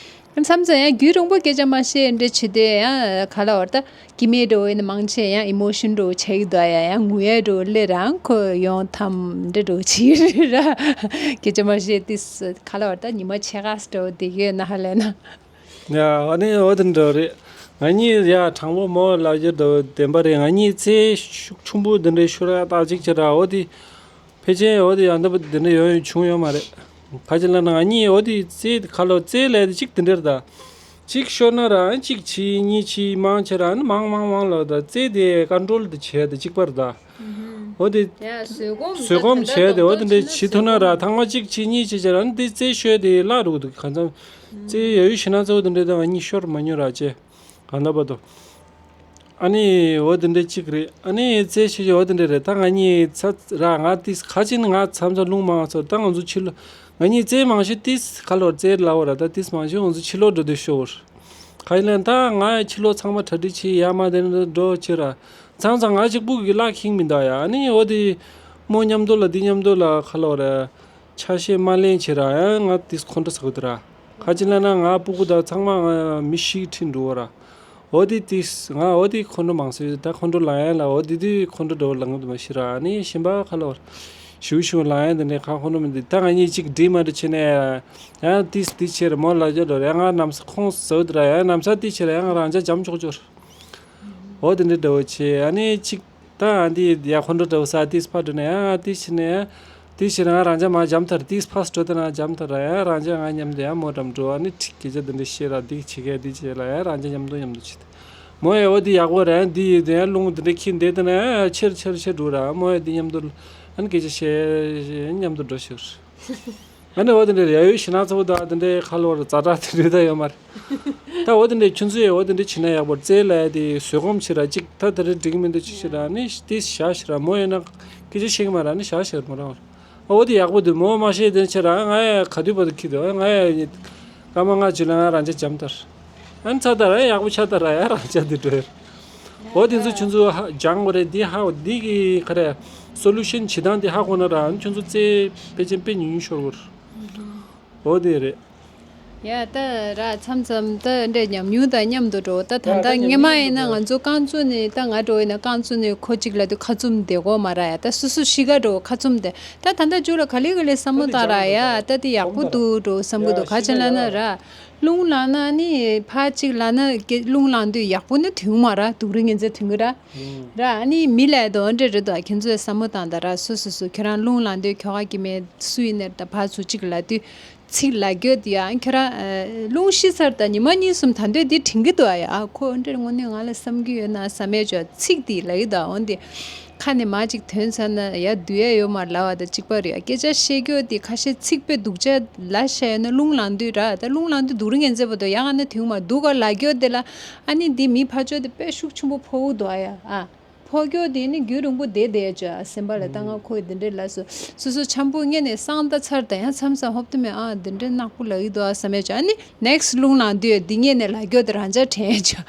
མཚམས་མཚམས་ཡང་རྒྱུན་རིང་པོ་སྐད་ཆ་མ་བཤད་འདྲ་བྱེད་དུས་ཡང་ག་ལ་བར་ད་སྐྱེ་དམན་འགྲོ་ཡིན་ན་མང་ཆེ་ཡང་ཨི་མོ་ཤན་འགྲོ་བྱེད་ཀྱི་འདུག་ཡ་ཡང་ངུ་ཡ་འགྲོ་སླེབས་རང་ཁོ་ཡོང་ཐམ་འདྲ་འགྲོ་བྱེད་ར། སྐད་ཆ་མ་བཤད་དུས་ག་ལ་བར་ད་ཉི་མ་ཕྱེད་ཀ་འགྲོ་བསྡད་ཡོད་ན་ཧ་ལས་ན། ཡ་ཨ་ནི་འོ་དེ་འདྲ་རེད། ང་གཉིས་ཡ་དྲང་པོ་མོ་ལབ་རྒྱུ་འདྲ་བདེན་པ་རེད། ང་གཉིས་རྩེད་ཤུགས་ཆུང་པོ་འདི་འདྲའི་ཤུ་ར་ཏག་ཅིག་བྱེད་ར་འོ་དེ། ཕལ་ཆེར་འོ་དེ་ཡང་འདི་འདི་འདྲ་ཡོང་ཡོང་བྱུང་ཡོད་མ་རེད། ཁ་ཅིག་ལ་ན་ང་གཉིས་འོ་དེ་རྩེད་ཁ་ལོ་རྩེད་ལས་དེ་གཅིག་དེ་འདྲར་ད། གཅིག་ཤོར་ན་ར་གཅིག་བྱེད་གཉིས་བྱེད་མང་ཆེ་ར་ནི་མང་མང་མང་ལོ་ད་རྩེད་དེ་ཀོན་ཊྲོལ་དེ་བྱས་དེ་གཅིག་པར་ད། འོ་དེ་ཡ་བཟོད་སྒོམ་བཟོད་སྒོམ་བྱས་དེ་འོ་དེ་འདྲ་བྱེད་ཐུབ་ན་ར་ཐང་མ་གཅིག་བྱེད་གཉིས་བྱེད་ཆེ་ར་ནི་དེ་རྩེད་ཤོར་དེ་བརླག་འགྲོ་གི་འདུག་གང་འཚམ། རྩེད་ཡ་ཡུལ་ཞེ་ན་གཙོ་བོ་དེ་འདྲ་ད་ང་གཉིས་ཤོར་མ་མྱོང་ར་ཅེ། གང་ལྟ་བར་དུ། ཨ་ནི་འོ་དེ་འདྲ་གཅིག་རེད། ཨ་ནི་རྩེད་ཤེས་ཀྱི་འོ་དེ་འདྲ་རེད། ད་ང་གཉིས་ཚ་ར་ང་ཏིས་ཁ་ཅིན་ང་མཚམས་མཚམས་རླུང་མང་ཚོ་ད་ང་ཚོ་ཕྱི་ལོགས་ང་གཉིས་རྩེད་མང་ཤོས་ཏིས་ཁ་ལོར་རྩེད་ལ་འོ་ར་ད་ཏིས་མང་ཤོས་ང་ཚོ་ཕྱི་ལོགས་འགྲོ་དུས་ཤོར། ཁ་ཡིན་ལན་ད་ང་ཕྱི་ལོགས་ཚང་མ་གྲ་སྒྲིག་བྱེད་ཡ་མ་དེ་འདྲ་འགྲོ་ཕྱིར་ར། མཚམས་མཚམས་ང་གཅིག་པུ་གི་བརླག་ཁེངས་མི་འདུག་ཡ། ཨ་ནི་འོ་དེ་མོ་མཉམ་དུ་ལ་འདི་མཉམ་དུ་ལ་ཁ་ལོར་ར། ཆ་ཤས་མ་ལེན་བྱེད་ར་ཡང་ང་ཏིས་ཁོང་ཁྲོ་ཟ་གི་འདུག་ར། ཁ་ཅིག་ལབ་ན་ང་སྤུ་གུ་དང་ཚང་མ་ང་མི་ཤིག་ཁྲིད་འགྲོ་བ་ར། འོ་དེ་ཏིས་ང་འོ་དེ་ཁོང་ཁྲོ་མང་སོང་ད་ཁོང་ཁྲོ་ལངས་ཡ་ལ་འོ་དེ་དུས་ཁོང་ཁྲོ་འགྲོ་ལངས་གི་འདུག་མ་ཤི་ར་ཨ་ནི་ཤིན་པ་ཁ་ལོ་ཞུ་ཞུ་ལངས་ཡ་འདི་ནས་ཁ་ཁོང་ཁྲོ་མི་འདུག་ད་ང་གཉིས་གཅིག་འདྲིས་མ་འདྲི་བྱེད་ནས་ཡང་ཏིས་ཏིས་ཆེ་ར་མོ་ལ་ཅོ་འགྲོ་ར་ཡང་ང་ནམ་ས་ཁོང་ཟ་གི་འདུག་ར་ཡང་ནམ་ས་ཏིས་ཆེ་ར་ཡང་ང་རང་ཅག་འཇམ་ཆོག་ཆོག་ར། འོ་དེ་འདྲའི་འདྲ་བོ་བྱས་ཨ་ནི་གཅིག་ད་ཨ་འདི་ཡ་ཁོང་ཁྲོ་འདྲ་བོ་ས་ཏིས་ཕ་འགྲོ་ནས་ཨ་ཏིས་ཕྱིན་ནས་ཨ་ཏིས་ཕྱིན་ནས་ང་རང་ཅག་མ་འཇམ་ཐར་ཏིས་ཕ་སྤྲོ་ད་ན་འཇམ་ཐར་ར་ཡ་རང་ཅག་ང་མཉམ་དུ་ཡ་མོ་འགྲམ་འགྲོ་ཨ་ནི་ཁྲིག་སྐད་ཆ་འདི་འདྲ་བཤད་ར་འདི་བྱེད་མཁན་འདི་བྱེད་ལ་ཡ་རང་ཅག་མཉམ་དུ་མཉམ་དུ་བྱེད་དེ་མོ་ཡ་འོ་འདི་ཡག་པོ་ར་འདི་ཡི་དེ་ཡ་རླུང་འདི་འདྲ་ཁྱི་འདི་ད་ན་ཡ་ཆེར་ཆེར་ཆེར་འགྲོ་ར་མོ་ཡ་འདི་མཉམ་དུ་ཨ་ནི་སྐད་ཆ་བཤད་མཉམ་དུ་འགྲོ་ཤོར། ཨ་ནི་འོ་དེ་འདྲའི་ཡ་ཡོད་ཞེ་ན་ཚ་བོ་དང་དེ་འདྲའི་ཁ་ལོར་ཛ་དྲག་དེ་འདྲའི་ད་ཡོད་མ་རེད། ད་འོ་དེ་འདྲའི་ཁྱོད་ཚོས་འོ་དེ་འདྲའི་བྱེད་ན་ཡག་པོ་རྩེད་ལ་དེ་བཟོད་སྒོམ་བྱེད་ར་གཅིག་ད་དེ་འདྲའི་འགྲིག་མི་འདུག་ཅི་བྱེད་ར་ནི་དེ་བཞག་ཤི་ར་མོ་ཡོད་ན་སྐད་ཆ་བཤད་གི་མ་ར་ནི་བཞག་ཤི་ར་མོ་རང་འོ་དེ་ཡག་པོ་འདུག་མོ་མ་བཤད་དེ་ཆེ་ར་ང་ཡ་ག་དུས་བར་དུ་ཁྱི་འདུག་ང་ཡ་ཡིན་སྐར་མ་ལྔ་བཅུ་ལ་ང་རང་ཅག་འཇམ་ཐར། ཨན་ཚ་ད་ར་ཡག་པོ་ཆ་ད་ར་ཡ་རང་ཅག་འདི་འགྲོ་ཡ། འོ་དེ་ཚོ་ཁྱོད་ཚོ་ཧ་སྦྱང་དགོས་རེད་འདི་ཧ་འོ་འདི་གི་ག་རེ་སོ་ལུ་ཤན་བྱེད་སྟངས་འདི་ཧ་གོ་ན་ར་ཨན་ཁྱོད་ཚོ་རྩེ་དཔེ་ཅན་དཔེ་ཉུང་ཉུང་ཤོར་གོ་རེད། འོ་དེ་རེད། ཡ་ད་ར་མཚམས་མཚམས་ད་འདྲེ་ཉམས་མྱོང་དང་མཉམ་དུ་འགྲོ་ད་ད་ད་ད་སྔོན་མ་ཡིན་ན་ང་ཚོ་རྐང་བཙུགས་ནས་ད་ང་འགྲོ་ཡིན་ན་རྐང་བཙུགས་ནས་ཁོ་གཅིག་ལ་དུ་ཁ་བཙུམ་བསྡད་དགོས་མ་ར་ཡ་ད་སོ་སོ་གཤིས་ཀ་འགྲོ་ཁ་བཙུམ་བསྡད་ད་ད་ད་མཇུག་ལ་ག་ལེ་ག་ལེ་བསམ་བློ་བཏང་ར་ཡ་ད་དེ་ཡག་པོ་འདུག་འགྲོ་བསམ་གི་འདུག་ག་ཅན་ལ་ན་ར། རླུང་ལངས་ན་ནི་ཕར་གཅིག་ལབ་ན་རླུང་ལངས་དུས་ཡག་པོ་ནི་ཐོན་མ་ར་སྡུག་རུ་ངན་ཚད་ཐོན་གི་ར། ར་ཨ་ནི་མི་ལ་དོ་འདྲེ་རེད་དོ་ཁྱེད་ཚོས་བསམ་བློ་བཏང་ད་ར་སུ་སུ་སུ་ཁྱོད་རང་རླུང་ལངས་དུས་ཁྱོ་ག་གི་མེད་སུ་ཡིན་ནར་ད་ཕར་ཚུར་གཅིག་ལབ་དུས་ཚིག་ལབ་རྒྱུ་དེ་ཡང་ཁྱོད་རང་རླུང་ཤི་ཚར་ད་ཉི་མ་གཉིས་གསུམ་ད་འདོད་འདི་དྲན་གི་འདུག་ཨ་ཡ་ཨ་ཁོ་འདྲེ་དངོས་གནས་ང་ལ་བསམ་གི་ཡོད་ན་བསམ་ཡས་ཅོ་ཚིག་དེ་ལབ་གི་འདུག་ཨ་འོན་ཏེ། ཁ་ནས་མ་ཅིག་ཐོན་ཚར་ན་ཡ་སྡུག་ཡ་ཡོད་མ་རེད་ལབ་པ་དང་གཅིག་པ་རེད་ཡ། སྐད་ཆ་བཤད་རྒྱུ་དེ་ཁ་ཤས་ཚིག་དཔེ་སྡུག་ཅག་ལབ་བཤད་ཡོད་ན་རླུང་ལངས་དུས་ར་ད་རླུང་ལངས་དུས་སྡུག་རུ་ངན་ཚད་པོ་དོ་ཡ་ང་ནི་ཐུག་མ་སྡུག་ག་ལབ་རྒྱུ་དེ་ལ་ཨ་ནི་འདི་མི་ཕར་ཕྱོགས་དེ་དཔེ་ཤུགས་ཆེན་པོ་ཕོག་འདུག་ཨ་ཡ་ཨ། ཕོག་རྒྱུ་དེ་ནི་རྒྱུན་རིང་པོ་བསྡད་བསྡད་ཅོ་ཨ་སེམས་པ་ལ་ད་ང་ཁོས་དེ་འདྲས་ལབ་སོང་སོ་སོ་འཆམ་པོ་ངེད་ནས་སང་ད་ཚར་ད་ཡང་མཚམས་མཚམས་ཧོབ་ཏེ་མེད་ཨ་དེ་འདྲས་ནག་པོ་ལབ་ཡི་འདུག་ཨ་བསམ་ཡ་ཅོ་ཨ་ནི་ནེག་སི་རླུང་ལངས་དུས་འདི་ངེད་ནས་ལབ་རྒྱུ་དེ་རང་ཅག་དྲན་ཡ་ཅོ་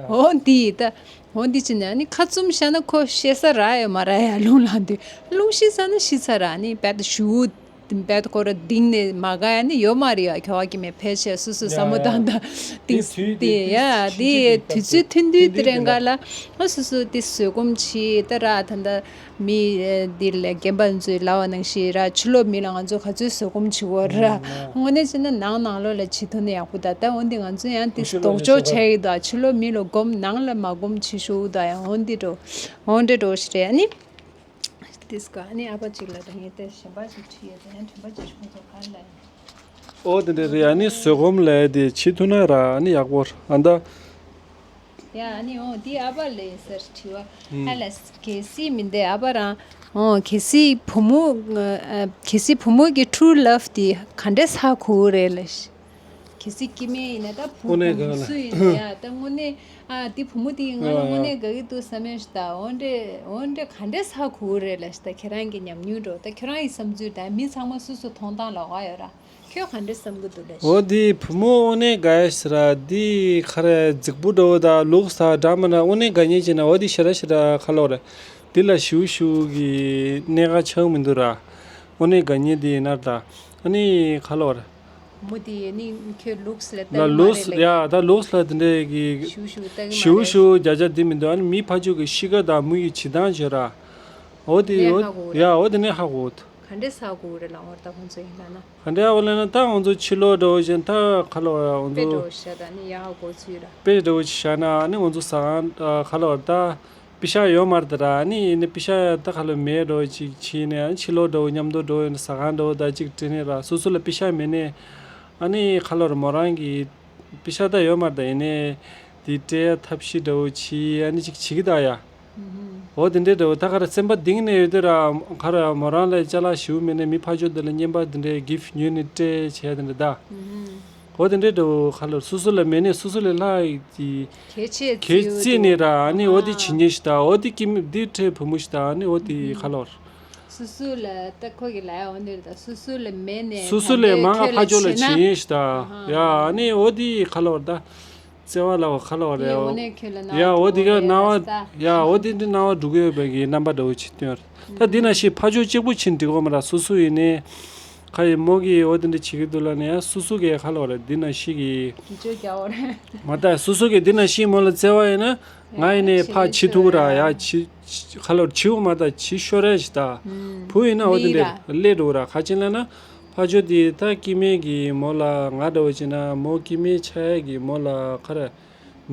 ཨོ་འདི་ཡི་ད། འོ་འདི་ཅི་ནས་ཨ་ནི་ཁ་བཙུམ་བཞག་ན་ཁོ་ཤེས་ས་རག་ཡོད་མ་རག་ཡ་རླུང་ལངས་དུས་རླུང་ཤི་ས་ན་ཤི་ས་རག་ཨ་ནི་བད་ཞུ་བད་ཁོ་ར་ལྡིང་ནས་མ་དགའ་ཡ་ནི་ཡོད་མ་རེད་ཡ་ཁྱོ་ག་གི་མེད་ཕལ་ཆེར་སུ་སུ་ས་མོ་དང་དང་ཏིང་ཏི་ཡ་དེ་དུས་ཚོད་ཐུང་དུས་དེ་རེ་འགའ་ལ་ཨ་སུ་སུ་དེ་བཟོད་སྒོམ་བྱེད་ད་ར་ད་ལྟ། མི་འདི་ལས་རྒན་པ་ཚོས་ལབ་པ་ནང་བཞིན་ར་ཕྱི་ལོགས་མི་ལ་ང་ཚོ་ག་ཚོད་བཟོད་སྒོམ་བྱེད་དགོས་ར། དངོས་གནས་བྱས་ན་ནང་ནང་ལོགས་ལ་བྱེད་ཐུབ་ན་ཡག་པོ་ད་ལྟ་འོན་ཏེ་ང་ཚོ་ཡང་དེ་ལྡོག་ཕྱོགས་ཆགས་ཡི་ད་ཕྱི་ལོགས་མི་ལ་སྒོམ་ནང་ལ་མ་སྒོམ་བྱེད་ཤོག་ད་ཡང་འོན་ཏེ་འགྲོ་འོན་ཏེ་འགྲོ་ཞིག་རེད་ཨ་ནི། དེ་སྐ་ཨ་ནི་ཨ་ཕ་གཅིག་ལ་ད་ངས་དེ་གཞན་པ་ཞིག་ཁྲིད་ཡོད་ད་ཡང་དྲན་པ་ཅིག་ཁོང་ཚོ་ག་ལ་ཡིན། ཨོ་དེ་འདྲ་རེད་ཨ་ནི་བཟོད་སྒོམ་ལས་དེ་བྱེད་ཐུབ་ན་ར་ཨ་ནི་ཡག་པོ་ར་ཨ་ད། ཡ་ཨ་ནི་འོ་འདི་ཨ་ཕ་ལ་ཡིན་ཟེར་དྲི་བ་ཨ་ལ་གལ་སྲིད་མི་འདི་ཨ་ཕ་རང་འོ་གལ་སྲིད་བུ་མོ་ཨ་གལ་སྲིད་བུ་མོ་གི་ཊུ་རུ་ལབ་འདི་ག་འདྲས་ཧ་གོ་རེད་ལ་གལ་སྲིད་སྐྱེ་དམན་ཡིན་ན་ད་བུ་དངོས་གནས་བུ་མོ་དགའ་ལ་སུ་ཡིན་ན་ཡ་ད་དངོས་གནས་ཨ་འདི་བུ་མོ་འདི་ང་ལ་ཡ་དངོས་ཡ་གནས་དགའ་གི་འདུག་བསམ་ཡོད་ཤི་ད་འོ་འདྲས་འོ་འདྲས་ག་འདྲས་ཧ་གོ་རེད་ལ་ཤི་ད་ཁྱེད་རང་གི་ཉམས་མྱོང་འགྲོ་ད་ཁྱེད་རང་གི་བསམ་ཚུལ་ད་མི་ཚང་མ་སུ་སུ་མཐོང་སྟངས་ལོགས་ཀ་ཡོད་ར། ཁྱོད་ག་འདྲ་བསམ་གི་འདུག་ལབ་ཤིག་འོ་འདི་བུ་མོ་དངོས་གནས་དགའ་ཡ་ཞིག་ར་འདི་ཁ་རེ་རྫིག་པོ་འདྲ་བོ་དང་ལུགས་ས་འདྲ་མི་འདྲ་དངོས་གནས་དགའ་ཉེ་བྱས་ན་འོ་འདི་ཞེ་དྲག་ཞེ་དྲག་ཁ་ལོ་རེད། འདི་ལ་ཞུ་ཞུ་གི་གནད་འགག་ཆགས་མི་འདུག་ར། དངོས་གནས་དགའ་ཉེ་དེ་ཡིན་ན་ད། ཨ་ནི་ཁ་ལོར། མོ་དེ་ནི་ཁྱོད་ལུགས་ལ་ལྟ་ལ་གི་མ་ལུགས་རེད་ལེ། ཡ་ད་ལུགས་ལ་དེ་འདྲའི་གི་ཞུ་ཞུ་ལྟ་གི་མ་ཞུ་རེད། ཞུ་རྒྱ་རྒྱ་དེ་མི་འདུག་ཨ་ནི་མི་ཕ་ཇོ་གི་གཤིས་ཀ་དང་མོ་ཡི་བྱེད་སྟངས་བྱས་ར། འོ་དེ་ནས་འོ་ཧ་གོ་ཡ་རེད། འོ་དེ་ནས་ཧ་གོ། ག་འདྲས་ཧ་གོ་རེད་ལ་འོར་ད་ཁོང་ཚོ་ཡིན་ན་ན། ག་འདྲས་ཧ་གོ་ལབ་ན་ད་ང་ཚོ་ཕྱི་ལོགས་འགྲོ་བཞིན་ད་ཁ་ལོ་ང་དཔེ་འགྲོ་ཚོ་བཞག་ད་ནི་ཡ་ཧ་གོ་ཚུལ་ར། དཔེ་འགྲོ་བཞག་ན་ཨ་ནི་ང་ཚོ་ཟ་ཁང་ཁ་ལོ་ད། པེ་ཤག་ཡོད་མ་རེད་ད་ར། ཨ་ནི་ཡིན་ནའི་པེ་ཤག་ད་ཁ་ལོ་མེད་འགྲོ་ཅིག་བྱས་ནས་ཨ་ནི་ཕྱི་ལོགས་འགྲོ་མཉམ་དུ་འགྲོ་ཡིན་ཟ་ཁང་འགྲོ་ད་ཅིག་སྤྲད་ནས་ར་སོ་སོ་ལ་པེ་ཤག་མེད་ནས། ཨ་ནི་ཁ་ལོ་ར་མོ་རང་གི་པེ་ཤག་ད་ཡོད་མ་རེད་ད་ཡིན་ནའི་དེ་སྤྲད་ཐབས་ཤེས་འདྲ་བོ་བྱས་ཨ་ནི་ཅིག་བྱེད་ཀྱི་ད་ཡ། འོ་དེ་འདྲའི་འདྲ་བོ་ད་ག་ར་སེམས་པ་གཏིང་ནས་ཡོད་དེ་ར་ག་ར་མོ་རང་ལ་ཅ་ལག་ཞིག་མེད་ནས་མི་ཕ་ཇོ་དེ་ལ་རྔན་པ་དེ་འདྲའི་གིཕ་ཉོས་ནས་སྤྲད་བྱས་དེ་འདྲ་ད། འོ་དེ་འདྲའི་འདྲ་བོ་ཁ་ལོར་སོ་སོ་ལ་མེད་ནས་སོ་སོ་ལས་ལྷག་གི་གལ་ཆེ་གལ་བརྩིས་ནས་ར་ཨ་ནི་འོ་དེ་བྱེད་ཉེན་ཞིག་ད་འོ་དེ་ཀི་མི་དེ་ཁྲེ་བུ་མོ་ཞིག་ད་ཨ་ནི་འོ་དེ་ཁ་ལོར། སོ་སོ་ལ་ད་ཁོ་གི་ལ་ཡ་འོ་འདིར་ད་སོ་སོ་ལ་མེད་ནས་སོ་སོ་ལས་མང་ང་ཕ་ཇོ་ལ་བྱེད་ཉེན་ཞིག་ད་ཡ་ཨ་ནི་འོ་དེ་ཁ་ལོར་ད། བརྩེ་བ་ལ་བ་ཁ་ལོ་བ་རེད། དེ་འོ་ནས་ཁྱོད་ལ་ཡ་འོ་དེ་ག་སྣང་བ་ཡ་འོ་དེ་འདྲའི་སྣང་བ་འགྲོ་གི་ཡོད་པའི་གི་རྣམ་པ་འདྲ་བོ་ཅིག་སྟོན་རེད། ད་འདི་ན་ཤི་ཕ་ཇོ་གཅིག་པུ་ཕྱིན་འགྲིག་གོ་མ་ར་སོ་སོ་ཡིན་ནའི། ཁ་ཡི་མོ་གི་འོ་དེ་འདྲ་བྱེད་ཀྱི་འདུག་ལ་ནས་ཡ་སོ་སོ་གི་ཁ་ལོ་བ་རེད་འདི་ན་ཤི་གི། ཇོ་རྒྱ་བོ་རེད། མ་ད་སོ་སོ་གི་འདི་ན་ཤི་མོ་ལ་བརྩེ་བ་ཡིན་ན་ང་ཡིན་ནའི་ཕ་བྱེད་ཐུབ་གི་ར་ཡ་བྱེད་ཁ་ལོ་བྱེད་འོ་མ་ད་བྱེད་ཤོར་ར་ཞིག་ད། བུ་ཡིན་ན་འོ་དེ་འདྲ་སླེབས་འགྲོ་གི་ར་ཁ་ཅན་ལ་ན། ཕ་ཇོ་དེ་ད་སྐྱེ་དམན་གྱི་མོ་ལ་ང་འདྲ་བོ་བྱས་ན་མོ་སྐྱེ་དམན་ཆགས་ཡས་ཀྱི་མོ་ལ་ཁ་ར་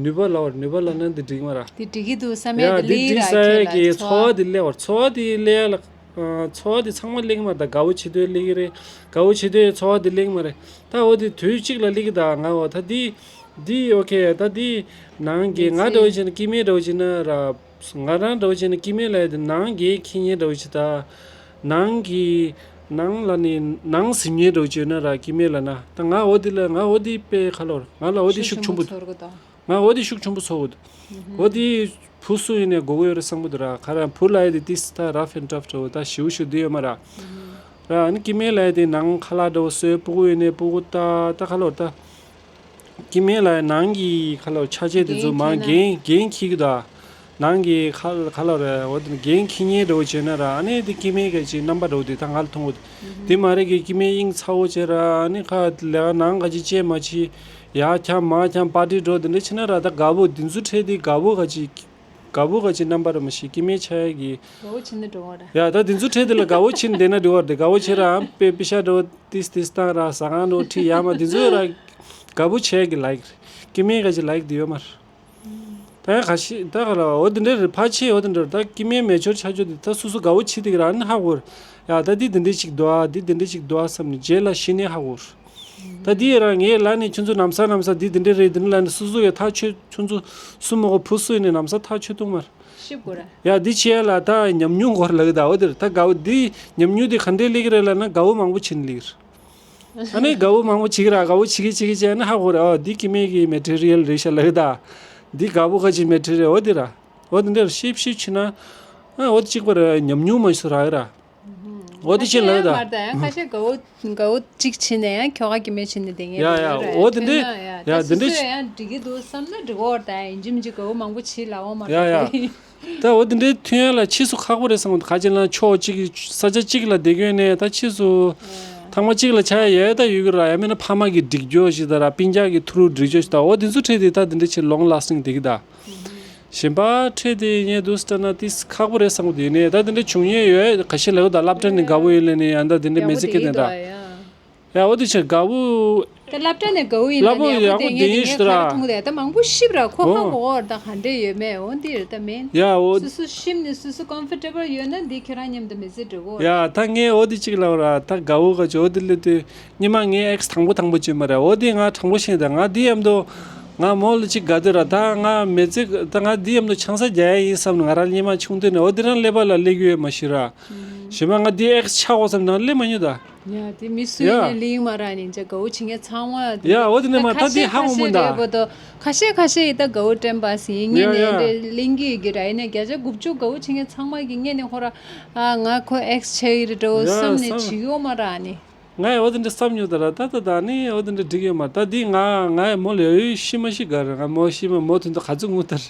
ནུས་པ་ལ་བར་ནུས་པ་ལ་ན་འདི་འགྲིག་མ་ར། དེ་འགྲིག་གི་འདུག་བསམ་ཡས་ཡ་དེ་འདི་ལི་འགྲིག་ར་ས་ཁྱེད་ཡས་ལ་ཀྱི་ཚོ་བ་འདི་སླེབས་བར་ཚོ་བ་འདི་སླེབས་ཡ་ལ་ཚོ་བ་འདི་ཚང་མ་སླེབས་ཀྱི་མ་རེད་ད་དགའ་བོ་བྱེད་དུས་སླེབས་ཀྱི་རེད། དགའ་བོ་བྱེད་དུས་ཚོ་བ་འདི་སླེབས་ཀྱི་མ་རེད། ད་འོ་དེ་དུས་གཅིག་ལ་སླེབས་ཀྱི་ད་ང་འོ་ད་འདི་འདི་ཨོ་ཁེ་ད་འདི་ནང་གི་ང་འདྲ་བོ་བྱས་ན་སྐྱེ་དམན་འདྲ་བོ་བྱས་ན་ར། ང་རང་འདྲ་བོ་བྱས་ན་སྐྱེ་དམན་ལ་ཡ་དེ་ནང་གི་ཁེ་ཉེན་འདྲ་བོ་བྱེད་ད། ནང་གི་ནང་ལ་ནི་ནང་ཟིན་ཉེན་འདྲ་བོ་བྱས་ན་ར་སྐྱེ་དམན་ལ་ན་ད་ང་འོ་དེ་ལ་ང་འོ་དེ་དཔེ་ཁ་ལོར་ང་ལ་འོ་དེ་ཤུགས་ཆུང་པོ་འདུག་ང་འོ་དེ་ཤུགས་ཆུང་པོ་ཚོར་གི་འདུག་འོ་དེ་བུ་སུ་ཡིན་ནས་དགོས་ཀྱི་ཡོད་རེད་བསམ་གི་འདུག་ར་ཁ་ར་བུ་ལ་ཡ་དེ་ཏིས་ད་ར་ཕན་ཏྲབ་འདྲ་བོ་ད་ཞིའུ་ཞུ་དེ་ཡོད་མ་ར། ར་ཨ་ནི་སྐྱེ་དམན་ལ་ཡ་དེ་ནང་ཁ་ལག་འདྲ་བོ་སོས་སྤུ་གུ་ཡིན་ནས་སྤུ་གུ་ད་ད་ཁ་ལོར་ད། སྐྱེ་དམན་ལ་ནང་གི་ཁ་ལོ་ཆ་ཆས་དེ་ཚོ་མ་འགན་འཁྱེར་ན། འགན་འཁྱེར་གི་ད། ནང་གི་ཁ་ཁ་ལོ་རེད་འོ་དེ་འགན་འཁྱེར་ཉེན་འདྲ་བོ་བྱས་ན་ར་ཨ་ནི་དེ་སྐྱེ་དམན་ག་ཅིག་རྣམ་པ་འདྲ་བོ་དེ་ད་ང་ལ་མཐོང་གི་འདུག་དེ་མ་རེད་གི་སྐྱེ་དམན་དབྱིངས་ཚ་བོ་བྱས་ར་ཨ་ནི་ཁ་ལས་ནང་ག་ཅིག་བྱས་མ་བྱས་ཡ་འཁྱམ་མ་འཁྱམ་པར་ཊི་འགྲོ་དེ་འདྲ་བྱས་ན་ར་ད་དགའ་བོ་དེ་ཚོ་ཁྲེལ་དེ་དགའ་བོ་ག་ཅིག་དགའ་བོ་ག་ཅིག་རྣམ་པ་ར་མ་ཤེས་སྐྱེ་དམན་ཆ་ཡ་གི་དགའ་བོ་བྱས་ན་འགྲོ་བ་ར། ཡ་ད་དེ་ཚོ་ཁྲེལ་དེ་ལ་དགའ་བོ་བྱས་ན་བསྡད་ན་འགྲོ་བ་རེད་དགའ་བོ་བྱས་ར་ཨ་པེ་པེ་ཤ་འགྲོ། ཏིས་ཏིས་བཏང་ར་ཟ་ཁང་འགྲོ་ཁྲིད་ཡ་མ་དེ་ཚོ་ར་དགའ་པོ་བྱས་ཀྱི་ལའིག་རེད། སྐྱེ་དམན་ག་ཅིག་ལའིག་དེ་ཡོད་མ་རེད། ད་ཡང་ཁ་ཤས་ད་ག་ལ་འོ་དེ་འདྲ་རེད་ཕལ་ཆེར་འོ་དེ་འདྲ་རེད་ད་སྐྱེ་དམན་མེ་ཆོར་ཆ་ཆོ་དེ་ད་སོ་སོ་དགའ་པོ་བྱེད་དེ་གི་ར་ནི་ཧ་གོ་རེད། ཡ་ད་འདི་དེ་འདྲ་ཅིག་འདུག་ཨ་འདི་དེ་འདྲ་ཅིག་འདུག་ཨ་བསམ་ནས་རྗེས་ལ་ཤི་ནས་ཧ་གོ་རེད། ད་འདི་ཡི་ར་ངས་ལ་ནི་ཁྱོད་ཚོ་ནམ་ས་ནམ་ས་འདི་དེ་འདྲ་རེད་དེ་འདྲ་ལ་ནི་སོ་སོ་ཡི་ཐག་ཆོད་ཁྱོད་ཚོ་སུ་མ་གོ་བུ་སུ་ཡིན་ནི་ནམ་ས་ཐག་ཆོད་ཐུབ་མ་རེད། ཤི་དགོས་ར། ཡ་འདི་བྱས་ལ་ད་ཉམས་མྱོང་སྐོར་ལ་གི་ད་འོ་དེ་རེད་ད་དགའ་པོ་འདི་ཉམས་མྱོང་འདི་ག་འདྲས་སླེབས་ཀྱི་རེད་ལ་ན་དགའ་པོ་མང་པོ་བྱིན་སླེབས་ཀྱི་རེད། ཨ་ནི་དགའ་བོ་མང་པོ་བྱེད་ཀྱི་ར་དགའ་བོ་བྱེད་ཀྱི་བྱེད་ཀྱི་བྱས་ན་ཧ་གོ་ར་ཨ་འདི་སྐྱེ་དམན་གྱི་མེ་ཊི་རི་ཡལ་རེད་ཤག་ལབ་ད། འདི་དགའ་བོ་ཁ་ཅིག་མེ་ཊི་རི་ཡལ་འོ་དེ་ར། འོ་དེ་འདྲ་ཤིབ་ཤིབ་བྱེད་ན། ཨ་འོ་དེ་གཅིག་པ་ར་ཉམས་མྱོང་མ་ཤོར་ར་ཨེ་ར། འོ་དེ་ཁྱེད་ལབ་ད། ཁ་ཤས་དགའ་བོ་དགའ་བོ་གཅིག་བྱེད་ནས་ཡང་ཁྱོ་ག་སྐྱེ་དམན་བྱེད་ནས་བསྡད་མཁན་ཡ་ཡ་འོ་དེ་འདྲ་ཡ་དེ་འདྲ་ཡང་འགྲིག་གི་འདུག་བསམ་ན་འགྲིག་གི་འོ་ད་ཡིན་གཅིག་མིན་གཅིག་དགའ་བོ་མང་པོ་བྱེད་ལ་འོ་མ་ཡ་ཡ། ད་འོ་དེ་འདྲའི་ཐོན་ཡ་ལ་ཕྱིས་སུ་ཁག་པོ་རེད་བསམ་གི་འདུག་ཁ་ཅིག་ལ་ཕྱོགས་གཅིག་གི་ས་ཆ་གཅིག་ལ་བསྡད་དགོས་ནས་ད་ཕྱིས་སུ་ཐང་མ་གཅིག་ལ་ཆགས་ཡ་ཡ་ད་ཡོད་གི་ར་ཡ་མིན་ན་ཕ་མ་གི་སྒྲིག་སྦྱོར་ཞིག་ད་ར་སྤུན་ཀྱག་གི་ཐུ་རུ་སྒྲིག་སྦྱོར་ཞིག་ད་འོ་དེ་ཚོ་ཁྲིད་དེ་ད་དེ་འདྲ་ཆེ་ལོང་ལ་སིང་བསྡད་གི་ད། གཞན་པ་ཁྲིད་དེ་ངས་འདུག་ལྟ་ན་ཏིས་ཁག་པོ་རེད་བསམ་གི་འདུག་ཡིན་ནའི་ད་དེ་འདྲ་བྱུང་ཡས་ཡོད་ཁ་ཤས་ལབ་གི་ད་སློབ་གྲྭ་ནས་དགའ་པོ་ཡོད་ལས་ནས་ཡ་ད་དེ་འདྲ་མི་ཚེ་སྐྱེལ་དེ་ད། ཡ་འོ་དེ་ཕྱིར་དགའ་བོ། ད་སློབ་གྲྭ་ནས་དགའ་བོ་ཡིན་ན་སློབ་པོ་ནས་ཡག་པོ་དེ་ངས་དེ་ཡིན་ངས་ཤི་ག་ར་ར། མཐོང་དེ་ད་མང་པོ་ཤི་བ་ར་ཁོ་ཧ་ཨོ། གོ་བ་ར་ད་ག་འདྲས་ཡོད་མེད་འོ་འདི་རེད་ད་མེན། ཡ་འོ། སོ་སོ་ཤི་ནས་སོ་སོ་ཀོམ་ཕོར་ཊེ་བལ་ཡོད་ན་འདི་ཁྱོད་རང་མཉམ་དུ་མི་ཚེ་འགྲོ་གོ། ཡ་ད་ངས་འོ་དེ་གཅིག་ལབ་ར་ད་དགའ་བོ་ག་ཅོ་འོ་དེ་ལས་དུས་ཉི་མ་ངའི་ཨེག་སི་དང་པོ་དང་པོ་ཅིག་མ་རེད་འོ་དེ་ང་དྲང་པོ་བཤད་ད་ང་འདི་མཉམ་དུ་ང་མོ་ལ་གཅིག་དགའ་དུས་ར་ད་ང་མི་ཚེ་ད་ང་འདི་མཉམ་དུ་ཆང་ས་རྒྱག་ཡ་ཡིན་བསམ་ནས་ང་རང་ཉི་མ་ཆུང་དུས་ནས་འོ་དེ་རང་ཀླད་པ་ལ་སླེབས་ཡོད་མ་ཤི་ར། གཞན་པ་ང་འདི་ཨེག་སི་ཆགས་འོ་བསམ་ནས་ང་སླེབས་མ་མྱོང་ད། ཡ་དེ་མི་སུ་ཡིན་ཡ། ནས་གླིང་མ་ར་ནི་ཅ་དགའ་བོ་བྱེད་མཁན་ཚང་མ་དེ་ཡ་འོ་དེ་ནས་མ་ད་ཁ་ཤས་དེ་ཧ་ཁ་གོ་མོ་ཤས་ད། རེད་པ་དོ་ཁ་ཤས་ཁ་ཤས་ཡི་ད་དགའ་བོ་དྲན་པ་སི་ཡིན་ཡ་ངེད་ནས་ཡ། དེ་གླིང་གི་གི་ར་ཡིན་ནས་བརྒྱ་ཆ་དགུ་བཅུ་དགའ་བོ་བྱེད་མཁན་ཚང་མ་གི་ངེད་ནས་ཁོ་ར་ཨ་ང་ཁོ་ཨེག་སི་ཆགས་ཡི་རེད་འགྲོ་ཡ་བསམ་ནས་བསམ། བྱེད་ཡོད་མ་ར་ནི། ང་ཡང་འོ་དེ་འདྲ་བསམ་མྱོང་ད་ར། ད་ད་ད་ནི་འོ་དེ་འདྲ་འགྲིག་ཡོད་མ་རེད། ད་འདི་ང་ང་ཡང་མོ་ལ་ཡོད་ཤི་མ་ཤི་ག་རེད། ང་མོ་ཤི་མ་མོ་དོན་དུ་ག་ཚོད་ངུ་ད་ར།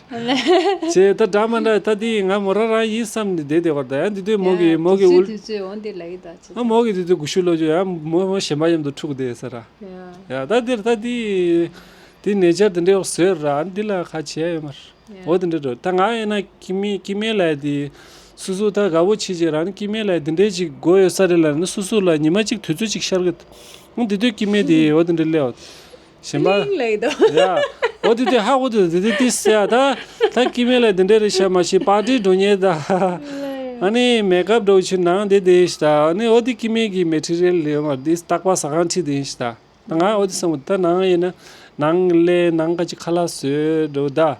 བྱས་ད་འདྲ་མ་འདྲ་ད་འདི་ང་མོ་རང་རང་ཡིན་བསམ་ནས་བསྡད་བསྡད་པ་རེད། ད་ཡང་འདི་དུས་མོ་གི་མོ་གི་དུས་ཚོད་འུ་དུས་ཚོད་འོ་འདི་ལ་ཡི་ད་ཅི། ཨ་མོ་གི་དུས་དུས་གུ་ཤུ་ལོ་ཅོ་ཡང་མོ་མོ་གཞན་པ་མཉམ་དུ་འཁྲུག་བསྡད་ས་ར། ཡ། ཡ་ད་འདིར་ད་འདི་འདི་ནེ་ཅར་འདི་འདྲའི་འོག་བཟོས་ར། འདི་ལ་ཁ་བྱས་ཡོད་མ་རེད། འོ་དེ་འདྲ་འགྲོ། ད་ང་ཡིན་ན་སྐྱེ་དམན་སྐྱེ་དམན་ལ་དེ་སོ་སོ་ད་དགའ་བོ་བྱེད་ཅེས་རང་ནི་སྐྱེ་དམན་ལ་དེ་འདྲའི་ཅིག་དགོས་ཡོད་ས་རེད་ལ་ནི་སོ་སོ་ལ་ཉི་མ་གཅིག་དུས་ཚོད་ཅིག་ཤར་གི། ཨང་དེ་དུས་སྐྱེ་དམན་དེ་འོ་དེ་འདྲ་སླེབས། གཞན་པ། ལིང་ལེགས་དོ། ཡ། འོ་དེ་དུས་ཧ་གོ་དུས་དེ་དུས་ཏི་སེ་ཡ་ད། ད་སྐྱེ་དམན་ལ་དེ་འདྲ་རེད་ཤག་མ་གཞི་པར་ཊི་འགྲོ་མཁན་ད། ཨ་ནི་མེག་ཨབ་འགྲོ་ཆུ་ནང་དེ་དེ་ཤི་ད། ཨ་ནི་འོ་དེ་སྐྱེ་དམན་གི་མེ་ཊི་རི་ཡལ་ལེ་མ་དེ་རྟག་པ་ཟ་ཁང་ཁྲིད་དེ་ཤི་ད། ང་འོ་དེ་བསམ་གི། ད་ནང་ཡིན་ན་ནང་ལས་ནང་ག་ཅིག་ཁ་ལག་བཟོས་འགྲོ་ད།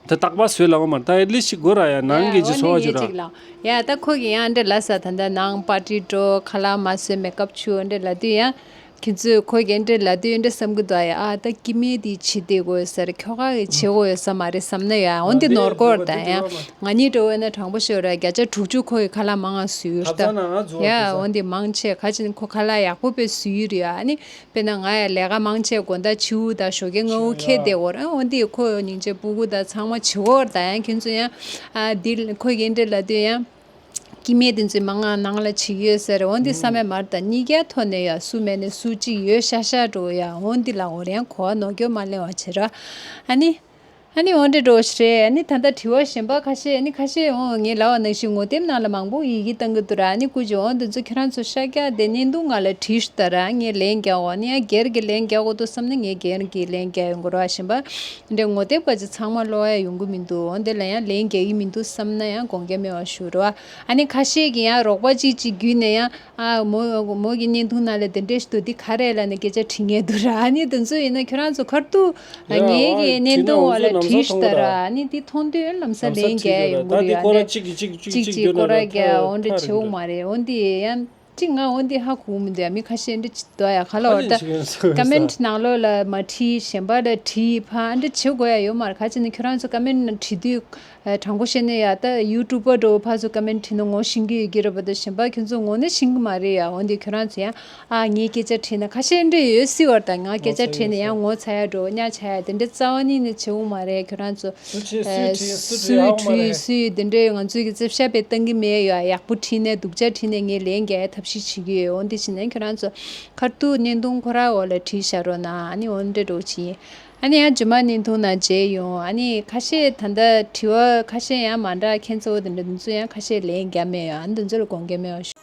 ད་རྟག་པར་བཟོས་ལ་འོ་མ་ད་ཨེ་ལི་ཤི་དགོས་ར་ཡ་ནང་གི་ཅིག་འཚོ་བ་ཅིག་ར། ཡ་ད་ཁོ་གི་ཡང་འདྲ་ལ་ས་ད་ད་ནང་པར་ཊི་འགྲོ་ཁ་ལག་མ་བཟོས་མེག་ཨབ་བྱུག་འདྲ་ལ་དུས་ཡང་། ཁྱེད་ཚོས་ཁོ་གི་འདྲ་ལ་དུས་འདྲ་བསམ་གི་འདུག་ཡ། ཨ་ད་སྐྱེ་དམན་དེ་བྱེད་དེ་དགོས་ས་རེད། ཁྱོ་ག་གི་བྱེད་དགོས་ས་མ་རེད་བསམ་ན་ཡ། འོ་འདི་ནོར་གོ་ར་ད་ཡ། ང་གཉིས་འགྲོ་བས་ན་དྲང་པོ་ཤོད་ར་བརྒྱ་ཆ་དྲུག་ཅུ་ཁོ་གི་ཁ་ལག་མང་ང་བཟོས་ཡོད་ད། ཡ་འོ་འདི་མང་ཆེ་ཁ་ཅིག་ནི་ཁོ་ཁ་ལག་ཡག་པོ་དཔེ་བཟོས་ཡོད་རེད་ཡ། ཨ་ནི། དཔེར་ན་ང་ཡང་ལས་ཀ་མང་ཆེ་དགོང་དག་བྱིའུ་དང་ཞོགས་ཀས་སྔ་པོ་ཁྱེར་བསྡད་ཡོད་རེད། འོ་འདི་ཁོ་སྙིང་རྗེ་སྤུ་གུ་དང་ཚང་མ་བྱེད་ཀྱི་ཡོད་རེད། ད་ཡང་ཁྱོད་ཚོ་ཡང་ཨ་འདི་ཁོ་གི་འདྲ་ལབ་དུས་ཡང་སྐྱེ་དམན་དེ་ཚོས་མང་ང་ནང་ལ་བྱེད་ཀྱི་ཡོད་ཟེར། འོ་འདི་བསམ་ཡ་མ་རེད། ད་གཉིས་ཀའི་ཐོག་ནས་ཡ་སུ་མེད་ནས་སུ་གཅིག་ཡོད་ཤག་ཤག་འགྲོ་ཡ། འོ་འདི་ལ་འོ་རེ་ཡང་གོ་བ་ནོར་སྐྱོན་མ་ལེན་པ་བྱེད་ར། ཨ་ནི། ཨ་ནི་འོ་འདྲ་འགྲོ་ཞིག་རེད། ཨ་ནི་ད་ལྟ་དྲི་བ་གཞན་པ་ཁ་ཤས། ཨ་ནི་ཁ་ཤས་འོ་ངས་ལབ་པ་ནང་བཞིན་ངོ་དེབ་ནང་ལ་མང་པོ་ཡི་གེ་བཏང་གི་འདུག་ར། ཨ་ནི་སྐུ་མཁྱེན་འོ་འདི་ཚོ་ཁྱེད་རང་ཚོ་ཤར་རྒྱག་དེ་བརྙན་ཐུང་ང་ལ་བྲིས་ཤོག་ད་ར། ངས་ལན་རྒྱག་འོ། ཨ་ནི་ཡང་སྒེར་གྱི་ལན་རྒྱག་དགོས་འདུག་བསམ་ན་ངས་སྒེར་གྱི་ལན་རྒྱག་ཡོང་གི་ར། གཞན་པ་འདྲ་ངོ་དེབ་ག་ཅིག་ཚང་མ་ཀློག་ཡ་ཡོང་གི་མི་འདུག་འོ་འདི་ལ་ཡང་ལན་རྒྱག་གི་མི་འདུག་བསམ་ན་ཡང་དགོངས་འགལ་མེད་པ་ཞུ་ར། ཨ་ནི་ཁ་ཤས་ཀྱིས་ཡང་རོགས་པ་གཅིག་གཅིག་བརྒྱུད་ནས་ཡང་། ཨ་མོ་མོ་གི་བརྙན་ཐུང་ནང་ལ་དེ་འདྲས་ཤིག་འདུག་འདི་ག་རེ་ལབ་ནས་སྐད་ཆ་དྲི་མཁན་འདུག་ར། ཨ་ནི་དེ་ཚོ་ཡིན་ན་ཁྱོད་རང་ཚོ་ཁར་ཐུག་ཡ་ངེད་ཨ་ཀྱི་བྲིས་བརྙན་ན་ཐུང་འོ་བ་ལ་ཚོ་ལམ་བྲིས་སང་ཤིག་མཐོང་ད་ར། གི་ར། ཨ་ནི་འདི་མཐོང་དུས་ལམ་སང་ལམ་སང་ལན་བྲིས་རྒྱག་ཡ་ཡོང་གི་ད་རེད། འདི་ཨ་ཁོ་ར་ནི་གཅིག་གིས་གཅིག་གཅིག་གཅིག་གཅིག་བརྒྱུད་ན་ཀོ་ར་ར་རྒྱག་ཐག་འོ་འདྲ་རིང་བྱེད་འོ་འདྲ་མ་རེད། འོ་འདི་ཡང་གཅིག་ང་འོ་འདི་ཧ་གོ་མི་འདུག་ཡ། མི་ཁ་ཤས་འདྲ་ཅིག་འདུག་ཡ། ག་ལ་ཧ་ལས་འོ་ད་བྱེད་མཁན་ཚོ་ཀ་མེན་ཊི་ནང་ལོགས་ལ་མ་བྲིས་གཞན་པ་ལ་བྲིས་ཕ་འདྲ་བྱེད་དགོས་ཡ་ཡོད་མ་རེད། ག་ཅི་ནས་ཁྱོད་རང་ཚོ་ཀ་མེན་ཊི་ནང་བྲིས་དུས། ཨ་དྲང་པོ་བཤད་ན་ཡ་ད་ཡུ་ཊུབ་པ་འདྲ་བོ་ཕར་ཚུར་ཀ་མེན་ཊི་བྲིས་ན་ངོ་ཤེས་ཀྱི་ཡོད་ཀྱི་རེད་པ། ད་གཞན་པ་ཁྱོད་ཚོ་ངོ་ནས་ཤེས་ཀྱི་མ་རེད་ཡ། འོན་ཏེ་ཁྱོད་རང་ཚོ་ཡང་ཨ་ངས་སྐད་ཆ་དྲིས་ན་ཁ་ཤས་འདྲ་ཡོད་སྲིད་པ་རེད། ད་ང་སྐད་ཆ་དྲིས་ན་ཡང་ངོ་ཚ་ཡ་འདྲ་བོ་གཉའ་ཆག་ཡ་དེ་འདྲ་རྩ་བ་ཉིད་ནས་བྱེད་འོང་མ་རེད། ཁྱོད་རང་ཚོ་སུས་བྲིས་སུས་བྲིས་ཧ་གོ་མ་རེད། སུས་དེ་འདྲའི་ང་ཚོའི་གི་རྩེ་ཤ་པའི་བཏང་གི་མེད་ཡ། ཡག་པོ་བྲིས་ནས་སྡུག་ཅག་བྲིས་ནས་ངས་ལན་རྒྱག་ཡ་ཐབས་ཤེས་བྱེད་ཀྱི་ཡོད། འོན་ཏེ་བྱས་ན་ཁྱོད་རང་ཚོ་ཁར་ཐུག་བརྙན་ཐུང་ཁོ་ར་འོག་ལ་བྲིས་བཞག་རོགས་གནང་། ཨ་ནི་འོ་འདྲ་འདྲ་བོ་བྱེད་ཡིན། ཨ་ནི་ཡང་རྗེས་མ་བརྙན་ཐུང་ནང་མཇལ་ཡོང་། ཨ་ནི་ཁ་ཤས་ད་ལྟ་དྲི་བ་ཁ་ཤས་ཡང་མ་འདྲ་མཁན་ཚོ་འདི་འདྲ་འདི་ཚོ་ཡང་ཁ་ཤས་ལན་རྒྱག་མེད་ཡོད། ཨ་ནི་འདི་ཚོ་ལ་དགོངས་འགལ་མེད་པ་